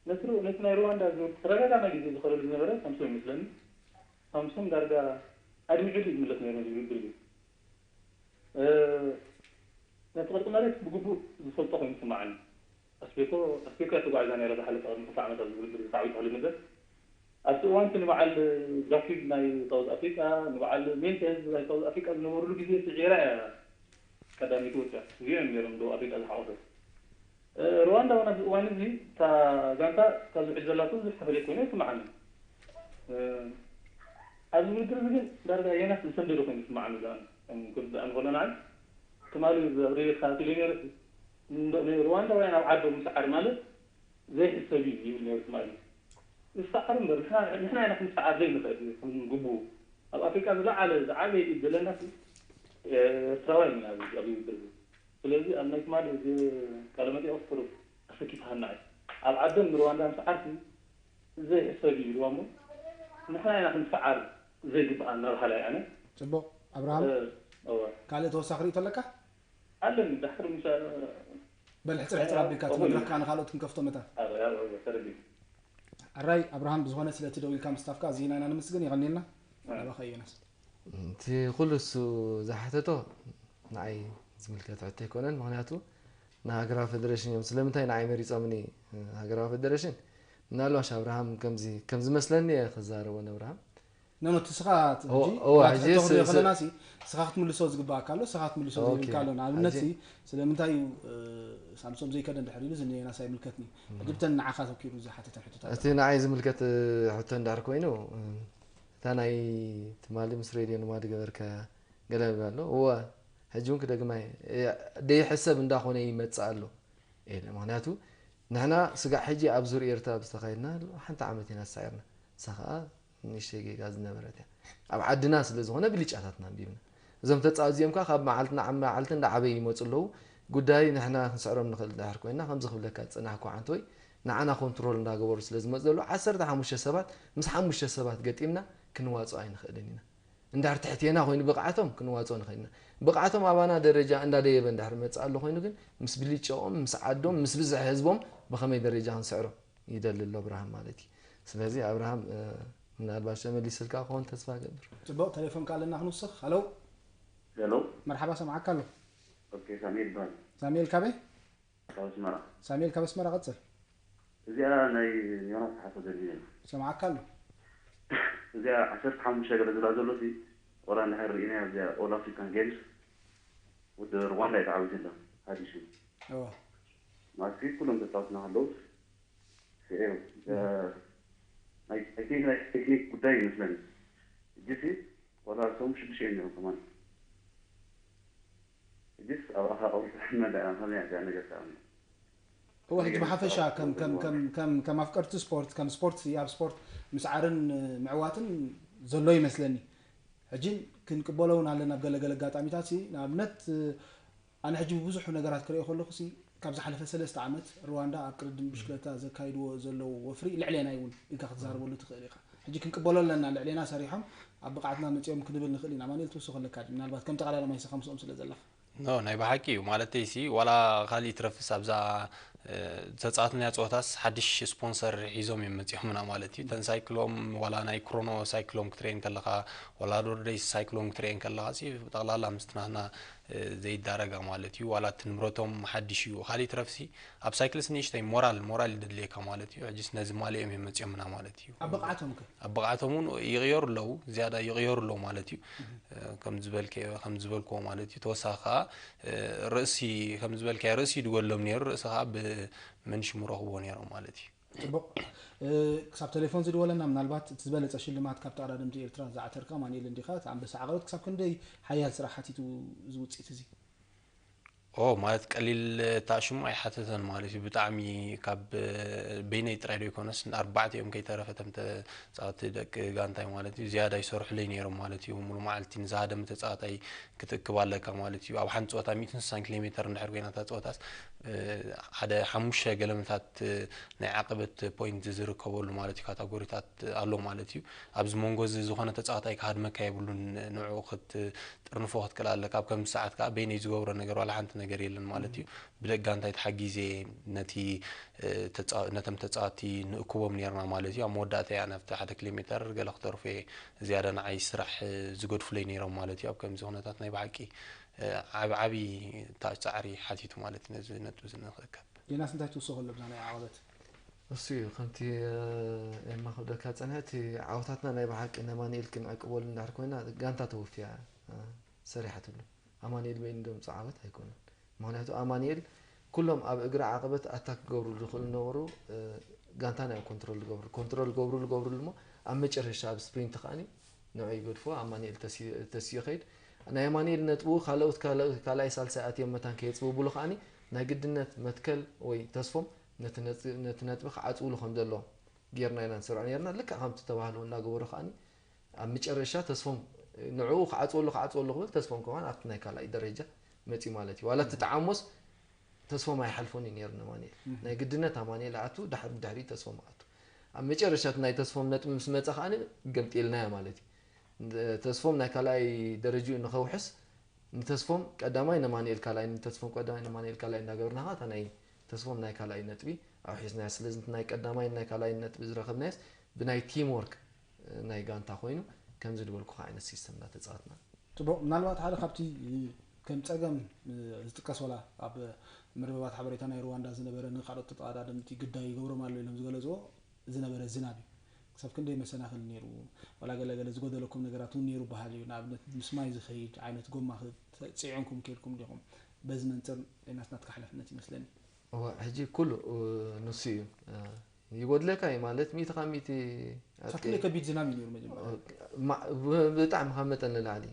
ነቲ ናይ ሩዋንዳ ተደጋጋሚ ግዜ ዝኸደሉ ዝነበረ ሳምሶም ይመስለኒ ሳምሶም ዳርጋ ኣድሚዑ ድዩ ዝምለስ ነይሩ ነዚ ውድድር እዚ እቲ ቅርጺ መሬት ብግቡእ ዝፈልጦ ኮይኑ ይስምዓኒ። ኣስቤኮ ኣስቤኮ እያ ተጓዒዛ ነይራ ዝሓለፈ ቅድሚ ክልተ ዓመት ኣብዚ ውድድር እዚ ተዓዊቱ ክህሉ ነገር ኣብቲ እዋን እቲ ንበዓል ዳፊድ ናይ ሳውዝ ኣፍሪቃ ንበዓል ሜንቴዝ ናይ ሳውዝ ኣፍሪቃ ዝነበሩሉ ግዜ ስዒራ እያ ቀዳመይቲ ወፂኣ። እዚኦም እዮም ነይሮም ደቡብ ኣፍሪቃ ዝሓቆፈት። ሩዋንዳ እውን ኣብዚ እዋን እዚ እታ ጋንታ ካብ ዝውዕል ዘላቶ ብዙሕ ተፈለየ ኮይኑ ኣይስምዓንን። ኣብዚ ውድድር እዚ ግን ዳርጋ የናስ ዝሰንደደ ኮይኑ ይስምዓኒ። ዛን ከም ክርዳእ እንከሎ ንዓይ ትማሊ ኣብ ሬድዮ ተኸታቲለ ነይረ። ሩዋንዳውያን ኣብ ዓዶም ምስዓር ማለት ዘይሕሰብ እዩ ይብል ነይሩ ትማሊ። ይሰዓር እምበር ንሕና ኢና ክንሰዓር ዘይንኽእል። ከም ግቡኡ ኣብ ኣፍሪቃ ዝለዓለ ዝዓበየ ኢድ ዘለና ኤርትራውያን ኢና ኣብዚ ውድድር እዚ። ስለዚ ኣብ ናይ ትማሊ እዚ ቃለ መጠይቕ ስሩብ ኣሰኪፍሃና እዩ። ኣብ ዓዶም ንሩዋንዳ ምስዓር ዘይሕሰብ እዩ ኢልዋ እሞ ንሕና ኢና ክንሰዓር ዘይግብኣና በሃላይ ኣነ። ጽቡቕ። ኣብርሃም፣ ካልእ ተወሳኺ ርእይቶ ኣለካ? ኣለኒ። ድሕሪ ምሳ በል ሕጽር ሕጽር ኣቢልካ እቲ መድረኽ ከዓ ንኻልኦት ክንከፍቶ መታን። ተረዲእ። ኣራይ ኣብርሃም፣ ብዝኾነ ስለቲ ደው ኢልካ ምስታፍካ ኣዚና ኢና ንምስግን። የቐንየልና። ናባኻ ዮናስ። እቲ ኩሉ እሱ ዝሓተቶ ንዓይ ዝምልከት ሕቶ ኣይኮነን። ምክንያቱ ንሃገራዊ ፌደሬሽን እዮም። ስለምንታይ ንዓይ መሪፆምኒ ሃገራዊ ፌደሬሽን? ምናልባሽ ኣብርሃም ከምዚ ከምዝመስለኒ እየ ክዛረቦ ነብርሃም። ኖኖ እቲ ስኻ ሕጂ እዋ፣ ሕጂ ሕቶ ክንሪኦ ስ- ስ- ከለና ሲ ስኻ ክትምልሶ ዝግባኣካ ኣሎ፣ ስኻ ክትምልሶ ኦኬ። ዘይብልካ ኣሎ። ንኣብነት ሕጂ ሲ ስለምንታይ እዩ እ፣ ሳምሶም ዘይከደ እንድሕር ኢሉ ዝንየናስ ኣይምልከትኒ። ሕጂ ብተን ንዓኻ ተኪሩ ዝሓተተን ሕቶታት እቲ ንዓይ ዝምልከት ሕቶ እንድሕር ኮይኑ እታ ናይ ትማሊ ምስ ሬድዮ ንማድ ገበርካያ ገለ ኣሎ። እወ፣ ሕጂ እውን ክደግማ እየ። ደይሕሰብ እንዳኾነ ይመጽእ ኣሎ። ኢለ። ምኽንያቱ ንሕና ስጋዕ ሕጂ ኣብ ዙር ኤርትራ ብዝተኻየድና ሓንቲ ዓመት ኢና ተሳዒርና። እሳ ኸዓ ንእሽተይ ጌጋ ዝነበረት እያ። ኣብ ዓድና ስለ ዝኾነ ብልጫታትና ኣንቢብና። እዞም ተጻወት እዚኦም ከኣ ካብ መዓልቲ ናብ መዓልቲ እንዳዓበዩ ይመጹ ኣለዉ። ጉዳይ ንሕና ክንስዕሮም ንኽእል እንድሕር ኮይንና ከምዚ ክብለካ ዝጸናሕኩ ዓንተወይ ንዓና ኮንትሮል እንዳገበሩ ስለ ዝመጹ ዘለዉ ዓሰርተ ሓሙሽተ ሰባት ምስ ሓሙሽተ ሰባት ገጢምና ክንዋጽኦ ኣይንኽእልን ኢና። እንድሕር ትሕቴና ኮይኑ ብቕዓቶም ክንዋፅኦ ንኽእል ኢና። ብቕዓቶም ኣባና ደረጃ እንዳደየበ እንድሕር መፅእ ኣሎ ኮይኑ ግን ምስ ብልጭኦም፣ ምስ ዓዶም፣ ምስ ብዝሒ ህዝቦም ብኸመይ ደረጃ ክንስዕሮም ይደሊ ኣሎ ኣብርሃም ማለት እዩ። ስለዚ ኣብርሃም ምናልባሽ ተመሊስልካ ክኾን ተስፋ እገብር። ፅቡቕ ተሌፎን ከ ኣለና ክንውስኽ። ሃሎ ሄሎ መርሓባ ሰምዓካ ኣሎ። ኦኬ ሳሙኤል ይበሃል። ሳሙኤል ካበይ? ካብ ኣስመራ። ሳሙኤል ካብ ኣስመራ ቀጽል። እዚኣ ናይ ዮናስ ሓቶ ዘድልዮ። ሰምዓካ ኣሎ። እዚኣ ዓሰርተ ሓሙሽተ ገለ ዝብላ ዘሎ ሲ ወላ እንድሕር ርኢናያ እዚኣ ኦል ኣፍሪካን ጌምስ ውድብ ሩዋንዳ እዩ ተዓዊቱ ኣሎ ሓዲሹ። እወ። ማለት ኩሎም ተጻወትና ከለውስ ስዒሩ ናይ ናይ ቴክኒክ ጉዳይ ይመስለኒ። እጅሲ ወላ እቶም ሽዱሽተ እዮም ነይሮም ከማን። ሕጂስ ኣብ ኣኻ ቀብሪ ጥራሕ ንመዳ ኢና ከመይ እያ እዚኣ ነገር ተኣምር እወ ሕጂ ብሓፈሻ ከም ከም ከም ከም ከም ኣፍቀርቲ ስፖርት ከም ስፖርት ኣብ ስፖርት ምስዓርን ምዕዋትን ዘሎ ይመስለኒ። ሕጂ ክንቅበሎ እውን ኣለና ኣብ ገለገለ ኣጋጣሚታት ሲ ንኣብነት ኣነ ሕጂ ብብዙሑ ነገራት ክሪኦ ከለኹ ሲ ካብ ዝሓለፈ ሰለስተ ዓመት ሩዋንዳ ኣብ ቅድድም ብሽክለታ ዘካይድዎ ዘለዉ ወፍሪ ልዕሌና እውን ኢልካ ክትዛረበሉ ትኽእል ኢኻ። ሕጂ ክንቅበሎ ኣለና ልዕሌና ሰሪሖም ኣብ ብቕዓትና መጺኦም ክንብል ንኽእል ኢና። ኣማኑኤል ትውስኾ ኣለካ ድዩ? ምናልባት ከም ተቓላዳማይ ንስኻ ምስኦም ስለ ዘለኻ። ኖ ናይ ብሓቂ እዩ ማለተይ ሲ ዋላ ካልእ ይትረፍስ ኣብዛ ዝተፃወትናያ ፀወታስ ሓድሽ ስፖንሰር ሒዞም እዮም መፂኦምና ማለት እዩ። እተን ሳይክሎም ዋላ ናይ ክሮኖ ሳይክሎም ክትሪኤን ከለኻ ዋላ ዶርደይ ሳይክሎም ክትሪኤን ከለኻ ሲ ጠቕላላ ምስቲ ናትና ዘይዳረጋ ማለት እዩ። ዋላ እቲ ንብረቶም ሓድሽ እዩ። ካልእ ይትረፍሲ ኣብ ሳይክልስ ንእሽተይ ሞራል ሞራል እዩ ዘድልየካ ማለት እዩ። ሕጅስ ነዚ ማሊኦም እዮም መፂኦምና ማለት እዩ። ኣብ ብቕዓቶም ከ? ኣብ ብቕዓቶም እውን ይቕየሩ ኣለዉ፣ ዝያዳ ይቕየሩ ኣለዉ ማለት እዩ። ከም ዝበልከ ከም ዝበልክዎ ማለት እዩ። ተወሳኺ ከዓ ርእሲ ከም ዝበልካዮ ርእሲ ይድጎሎም ነይሩ፣ ርእሲ ከዓ ብመንሽሙ ረኽብዎ ነይሮም ማለት እዩ። ፅቡቕ። ክሳብ ቴሌፎን ዝድወለና ምናልባት እቲ ዝበለፀ ሽልማት ካብ ተቐዳደምቲ ኤርትራ ዝዓተርካ ኣማኑኤል እንዲኻ፣ እቲ ኣንበሳ ዓቐበት ክሳብ ክንደይ ሓያል ስራሕ ሓቲቱ እዚ ውፅኢት እዚ? ኦ ማለት ቀሊል እታ ሽሙ ኣይሓተተን ማለት እዩ። ብጣዕሚ ካብ በይነይ ጥራይ ዶ ይኮነስ ንኣርባዕተ እዮም ከይተረፈ እቶም ተፃወቲ ደቂ ጋንታይ ማለት እዩ ዝያዳ ይሰርሑለይ ነይሮም ማለት እዩ። ሙሉ መዓልቲ ንዝሃደመ ተፃዋታይ ክትእክብ ኣለካ ማለት እዩ። ኣብ ሓንቲ ፀወታ ሚእትን ስሳን ኪሎ ሜተር እንድሕር ኮይና እታ ፀወታስ ሓደ ሓሙሽተ ገለመታት ናይ ዓቐበት ፖይንት ዝርከበሉ ማለት እዩ ካታጎሪታት ኣሎ ማለት እዩ። ኣብዚ መንጎ እዚ ዝኾነ ተፃዋታይ ክሃድመካ የብሉን። ንዕኡ ክት ጥርንፎ ክትክእል ኣለካ። ኣብ ከምዚ ሰዓት ከዓ በይነይ ዝገብሮ ነገር ዋላ ሓንቲ ነገር የለን ማለት እዩ። ብደቂ ጋንታይ ተሓጊዘ ነቲ ነቶም ተፃወቲ ንእክቦም ነይርና ማለት እዩ። ኣብ መወዳእታ እያ ናብቲ ሓደ ኪሎ ሜተር ገለ ክተርፎ እየ ዝያዳ ንዓይ ስራሕ ዝገድፉለይ ነይሮም ማለት እዩ። ኣብ ከምዚ ኩነታት ናይ ብሓቂ ዓብ ዓብዪ ታ ጻዕሪ ሓቲቱ ማለት እዩ ነዚ ነጥቢ እዚ ንኽእከብ። ዮናስ፣ እንታይ ትውስኾ ኣሎ ብዛ ናይ ዓቐበት? እሱ እዩ ከምቲ ኤማ ክብለካ ዝጸንሐ፣ እቲ ዓወታትና ናይ ብሓቂ ነማንኤል ክንዕቅበሉ እንድሕር ኮይና፣ ጋንታ ተወፊያ ሰሪሓትሉ። ኣማንኤል በይኑ ደምጽ ዓወት ኣይኮነን። ምክንያቱ ኣማንኤል ኩሎም ኣብ እግሪ ዓቐበት ኣታክ ክገብሩ ዝኽእሉ ነበሩ። ጋንታ ናይ ኮንትሮል ዝገብሩ ኮንትሮል ገብሩ ዝገብሩሉ እሞ ኣብ መጨረሻ ኣብ ስፕሪንት ከዓኒ ንዑ ይገድፎ። ኣማንኤል ተስዮ ይኸይድ። ናይ ኣማንኤል ነጥቡ ካልኦት ካልኣይ ሳልሳይ ኣትዮም መታን ከየፅብብሉ ከዓኒ ናይ ግድነት መትከል ወይ ተስፎም ነቲ ነጥቢ ክዓፅውሉ ከም ዘለዎም ጌርና ኢና ንሰርዖ ነርና። ልክዕ ከምቲ ተባህሉ እናገበሩ ከዓኒ ኣብ መጨረሻ ተስፎም ንዕኡ ክዓፅወሉ ክዓፅወሉ ክብል ተስፎም ከማን ኣብቲ ናይ ካልኣይ ደረጃ መፅዩ ማለት እዩ። ዋላ እቲ ጠዓሞስ ተስፎም ኣይሓልፎን እዩ ነይሩ ንማንኤል። ናይ ግድነት ኣማንኤል ኣቱ ድሕሪ ድሕሪ ተስፎም ኣቱ ኣብ መጨረሻ እቲ ናይ ተስፎም ነጥቢ ምስ መፀ ከዓኒ ገልጢልናዮ ማለት እዩ። ተስፎም ናይ ካልኣይ ደረጅኡ ንኸውሕስ ንተስፎም ቀዳማይ ንማንኤል ካልኣይ ንተስፎም ቀዳማይ ንማንኤል ካልኣይ እናገበርና ከዓ እታ ናይ ተስፎም ናይ ካልኣይ ነጥቢ ኣውሒስናያ። ስለዚ ናይ ቀዳማይ ናይ ካልኣይ ነጥቢ ዝረኸብናዮስ ብናይ ቲም ወርክ ናይ ጋንታ ኮይኑ ከምዚ ዝበልኩ ዓይነት ሲስተም እናተፃወትና። ፅቡቕ። ምናልባት ሓደ ካብቲ ከም ፀገም ዝጥቀስ ወላ ኣብ መርበባት ሓበሬታ ናይ ሩዋንዳ ዝነበረ ንካልኦት ተቐዳደምቲ ግዳይ ይገብሮም ኣሎ ኢሎም ዝገለፅዎ ዝነበረ ዝናብ እዩ። ክሳብ ክንደይ መሰናኽል ነይሩ? ዋላ ገለ ገለ ዝጎደለኩም ነገራት እውን ነይሩ በሃል እዩ። ንኣብነት ምስ ማይ ዝኸይድ ዓይነት ጎማ ጽዒንኩም ከይድኩም ዲኹም? በዚ መንፅር ዮናስ ናትካ ሓላፍነት ይመስለኒ። እወ፣ ሕጂ ኩሉ ንሱ እዩ። ይጎድለካ እዩ ማለት ሚእቲ ካብ ሚእቲ ሳክለ ከቢድ ዝናብ እዩ ነይሩ መጀመርያ። ብጣዕሚ ካብ መጠን ንላዕሊ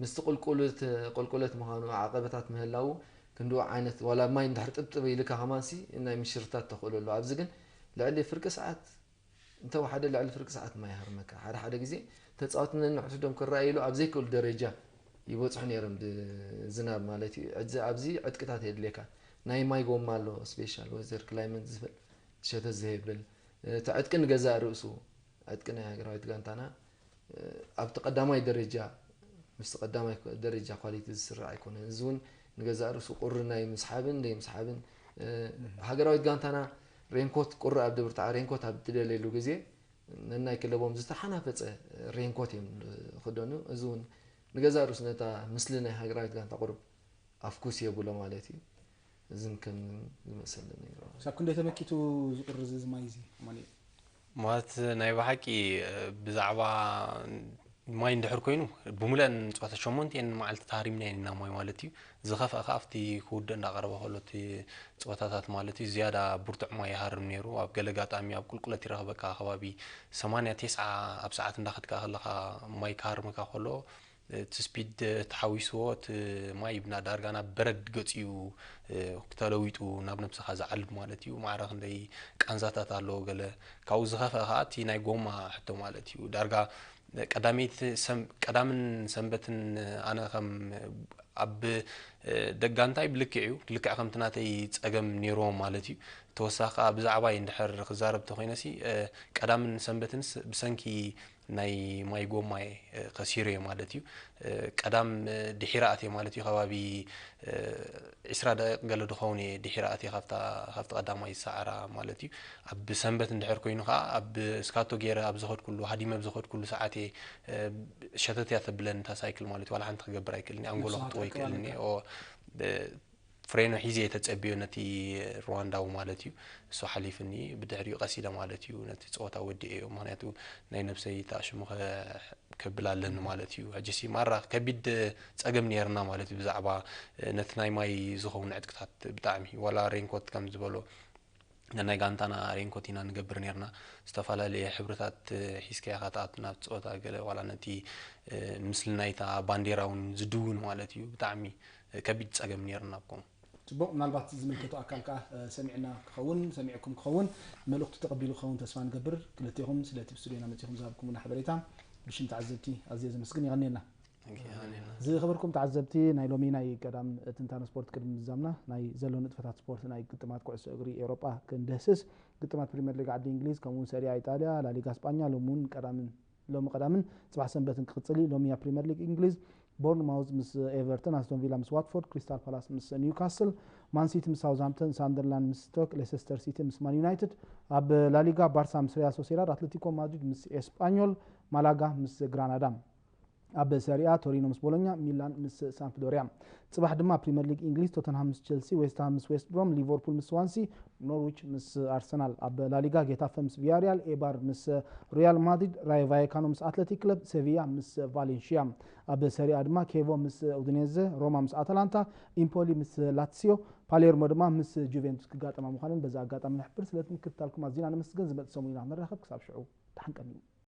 ምስቲ ቁልቁለት ቁልቁለት ምዃኑ ዓቐበታት ምህላዉ ክንድኡ ዓይነት ዋላ ማይ እንድሕር ጥብጥብ ኢልካ ከማንሲ ናይ ምሽርታት ተኽእሎ ኣሎ። ኣብዚ ግን ልዕሊ ፍርቂ ሰዓት እንተወሓደ ልዕሊ ፍርቂ ሰዓት ማይ ሃርመካ ሓደ ሓደ ግዜ ተፃወቲ ነንሕድሕዶም ክረኣይሉ ኣብ ዘይክእሉ ደረጃ ይበፅሑ ነይሮም ብዝናብ ማለት እዩ። ኣብዚ ዕጥቅታት የድልየካ ናይ ማይ ጎማ ኣሎ ስፔሻል ወዘር ክላይመት ዝብል ሸተት ዘየብል እቲ ዕጥቂ ንገዛእ ርእሱ ዕጥቂ ናይ ሃገራዊት ጋንታና ኣብቲ ቀዳማይ ደረጃ ምስቲ ቀዳማይ ደረጃ ኳሊቲ ዝስራዕ ኣይኮነን። እዚ እውን ንገዛእ ርእሱ ቁሪ ናይ ምስሓብን ደይ ምስሓብን ሃገራዊት ጋንታና ሬንኮት ቁሪ ኣብ ደብርትዓ ሬንኮት ኣብ ትደልየሉ ግዜ ነናይ ክለቦም ዝተሓናፈፀ ሬንኮት እዮም ዝኽደኑ። እዚ እውን ንገዛእ ርእሱ ነታ ምስሊ ናይ ሃገራዊት ጋንታ ቁሩብ ኣፍኩስ የብሎ ማለት እዩ። እዝን ከም ዝመሰለ ነይሩ። ሳብ ክንደይ ተመኪቱ ዝቁርዝ እዚ ማይ እዚ ኣማኑኤል? ማለት ናይ ብሓቂ ብዛዕባ ማይ እንድሕር ኮይኑ ብሙሉአን ፀወታ ሸሞንቲኤን መዓልቲ ተሃሪምና ኢና ማይ ማለት እዩ። ዝኸፍአ ከዓ ኣብቲ ክውድእ እንዳቀረበ ከሎ እቲ ፀወታታት ማለት እዩ ዝያዳ ብርቱዕ ማይ ይሃርም ነይሩ። ኣብ ገለ ኣጋጣሚ ኣብ ቁልቁለት ይረኽበካ ከባቢ ሰማንያ ቴስዓ ኣብ ሰዓት እንዳኸድካ ከለኻ ማይ ክሃርመካ ከሎ እቲ ስፒድ ተሓዊስዎ እቲ ማይ ብና ዳርጋ ናብ በረድ ገፂኡ ተለዊጡ ናብ ነብስኻ ዝዓልብ ማለት እዩ። ማዕረ ክንደይ ቃንዛታት ኣለዎ ገለ ካብኡ ዝኸፍአ ከዓ እቲ ናይ ጎማ ሕቶ ማለት እዩ። ዳርጋ ቀዳመይቲ ሰም- ቀዳምን ሰንበትን ኣነ ከም ኣብ ደጋ እንታይ ብልክዕ እዩ ልክዕ ከምቲ ናተይ ፀገም ነይርዎም ማለት እዩ። ተወሳኺ ከዓ ብዛዕባይ እንድሕር ክዛረብ ተኮይነሲ ቀዳምን ሰንበትንስ ብሰንኪ ናይ ማይ ጎማየ ከሲረዮ ማለት እዩ። ቀዳም ድሒረ ኣትየ ማለት እዩ። ከባቢ ዕስራ ደቂቕ ገለ ዝኸውን እየ ድሒረ ኣትየ ካብታ ካብቲ ቀዳማይ ዝሰዓራ ማለት እዩ። ኣብ ሰንበት እንድሕር ኮይኑ ከዓ ኣብ ስካቶ ገይረ ኣብ ዝኸድኩሉ ሃዲመ ኣብ ዝኸድኩሉ ሰዓት እየ ሸተት እያ ተብለኒ እታ ሳይክል ማለት እዩ። ዋላ ሓንቲ ክገብር ኣይክእልን እየ። ኣንጎሎ ንስኻ ክትጥወይ ክእልን እየ። ትዕቅባለካ። ፍሬኖ ሒዘ እየ ተጸብዮ ነቲ ሩዋንዳዊ ማለት እዩ። እሱ ሓሊፍኒ ብድሕሪኡ ቀስ ኢለ ማለት እዩ ነቲ ጸወታ ወዲኤዮ። ምኽንያቱ ናይ ነብሰይ እታ ሽሙ ከ- ከብል ኣለኒ ማለት እዩ። ሕጂሲ ማራ ከቢድ ጸገም ነይርና ማለት እዩ ብዛዕባ ነቲ ናይ ማይ ዝኸውን ዕጥቅታት ብጣዕሚ ዋላ ሬንኮት ከም ዝበሎ ናይ ጋንታና ሬንኮት ኢና ንገብር ነርና። ዝተፈላለየ ሕብርታት ሒዝካ ኢኻ ትኣቱ ናብ ፀወታ ገለ ዋላ ነቲ ምስሊ ናይታ ባንዴራ እውን ዝድውን ማለት እዩ። ብጣዕሚ ከቢድ ፀገም ነርና ኣብኮም። ፅቡቕ፣ ምናልባት ዝምልከቶ ኣካል ከዓ ሰሚዕና ክኸውን ሰሚዕኩም ክኸውን መልእኽቱ ተቐቢሉ ክኸውን ተስፋ ንገብር። ክልቴኹም ስለቲ ብስቱዲዮና መፂኹም ዝሃብኩምና ሓበሬታ ብሽም ተዓዘብቲ ኣዝየ ዘመስግን። የቐንየልና። ዝኸበርኩም ተዓዘብቲ ናይ ሎሚ ናይ ቀዳም ትንታነ ስፖርት ቅድሚ ምዛምና ናይ ዘሎ ንጥፈታት ስፖርት ናይ ግጥማት ኩዕሶ እግሪ ኤውሮጳ ክንድህስስ ግጥማት ፕሪምየር ሊግ ዓዲ እንግሊዝ ከምኡውን ሰሪያ ኢጣልያ ላሊጋ ስጳኛ ሎሚ እውን ቀዳምን ሎሚ ቀዳምን ጽባሕ ሰንበትን ክቕጽል እዩ። ሎሚ ኣብ ፕሪምየር ሊግ እንግሊዝ ቦርንማውዝ ምስ ኤቨርተን፣ ኣስቶን ቪላ ምስ ዋትፎርድ፣ ክሪስታል ፓላስ ምስ ኒውካስል፣ ማንሲቲ ምስ ሳውዝሃምፕተን፣ ሳንደርላንድ ምስ ስቶክ፣ ሌስተር ሲቲ ምስ ማን ዩናይትድ፣ ኣብ ላሊጋ ባርሳ ምስ ሪያል ሶሴዳድ፣ ኣትሌቲኮ ማድሪድ ምስ ኤስጳኞል፣ ማላጋ ምስ ግራናዳ። ኣብ ሰሪኣ ቶሪኖ ምስ ቦሎኛ፣ ሚላን ምስ ሳምፕዶሪያ። ጽባሕ ድማ ፕሪምየር ሊግ እንግሊዝ ቶተንሃም ምስ ቸልሲ፣ ዌስትሃም ምስ ዌስት ብሮም፣ ሊቨርፑል ምስ ስዋንሲ፣ ኖርዊች ምስ ኣርሰናል። ኣብ ላሊጋ ጌታፈ ምስ ቪያሪያል፣ ኤባር ምስ ሪያል ማድሪድ፣ ራዮ ቫየካኖ ምስ ኣትለቲክ ክለብ፣ ሴቪያ ምስ ቫሌንሺያ። ኣብ ሰሪኣ ድማ ኬቮ ምስ ኡዲኔዘ፣ ሮማ ምስ ኣታላንታ፣ ኢምፖሊ ምስ ላትሲዮ፣ ፓሌርሞ ድማ ምስ ጁቬንቱስ ክጋጠማ ምዃነን በዚ ኣጋጣሚ ንሕብር። ስለ ምክትታልኩም ኣዚና ነመስግን። ዝመጽእ ሰሙን ኢና ክንራኸብ። ክሳብ ሽዑ ደሓን ቀንዩ።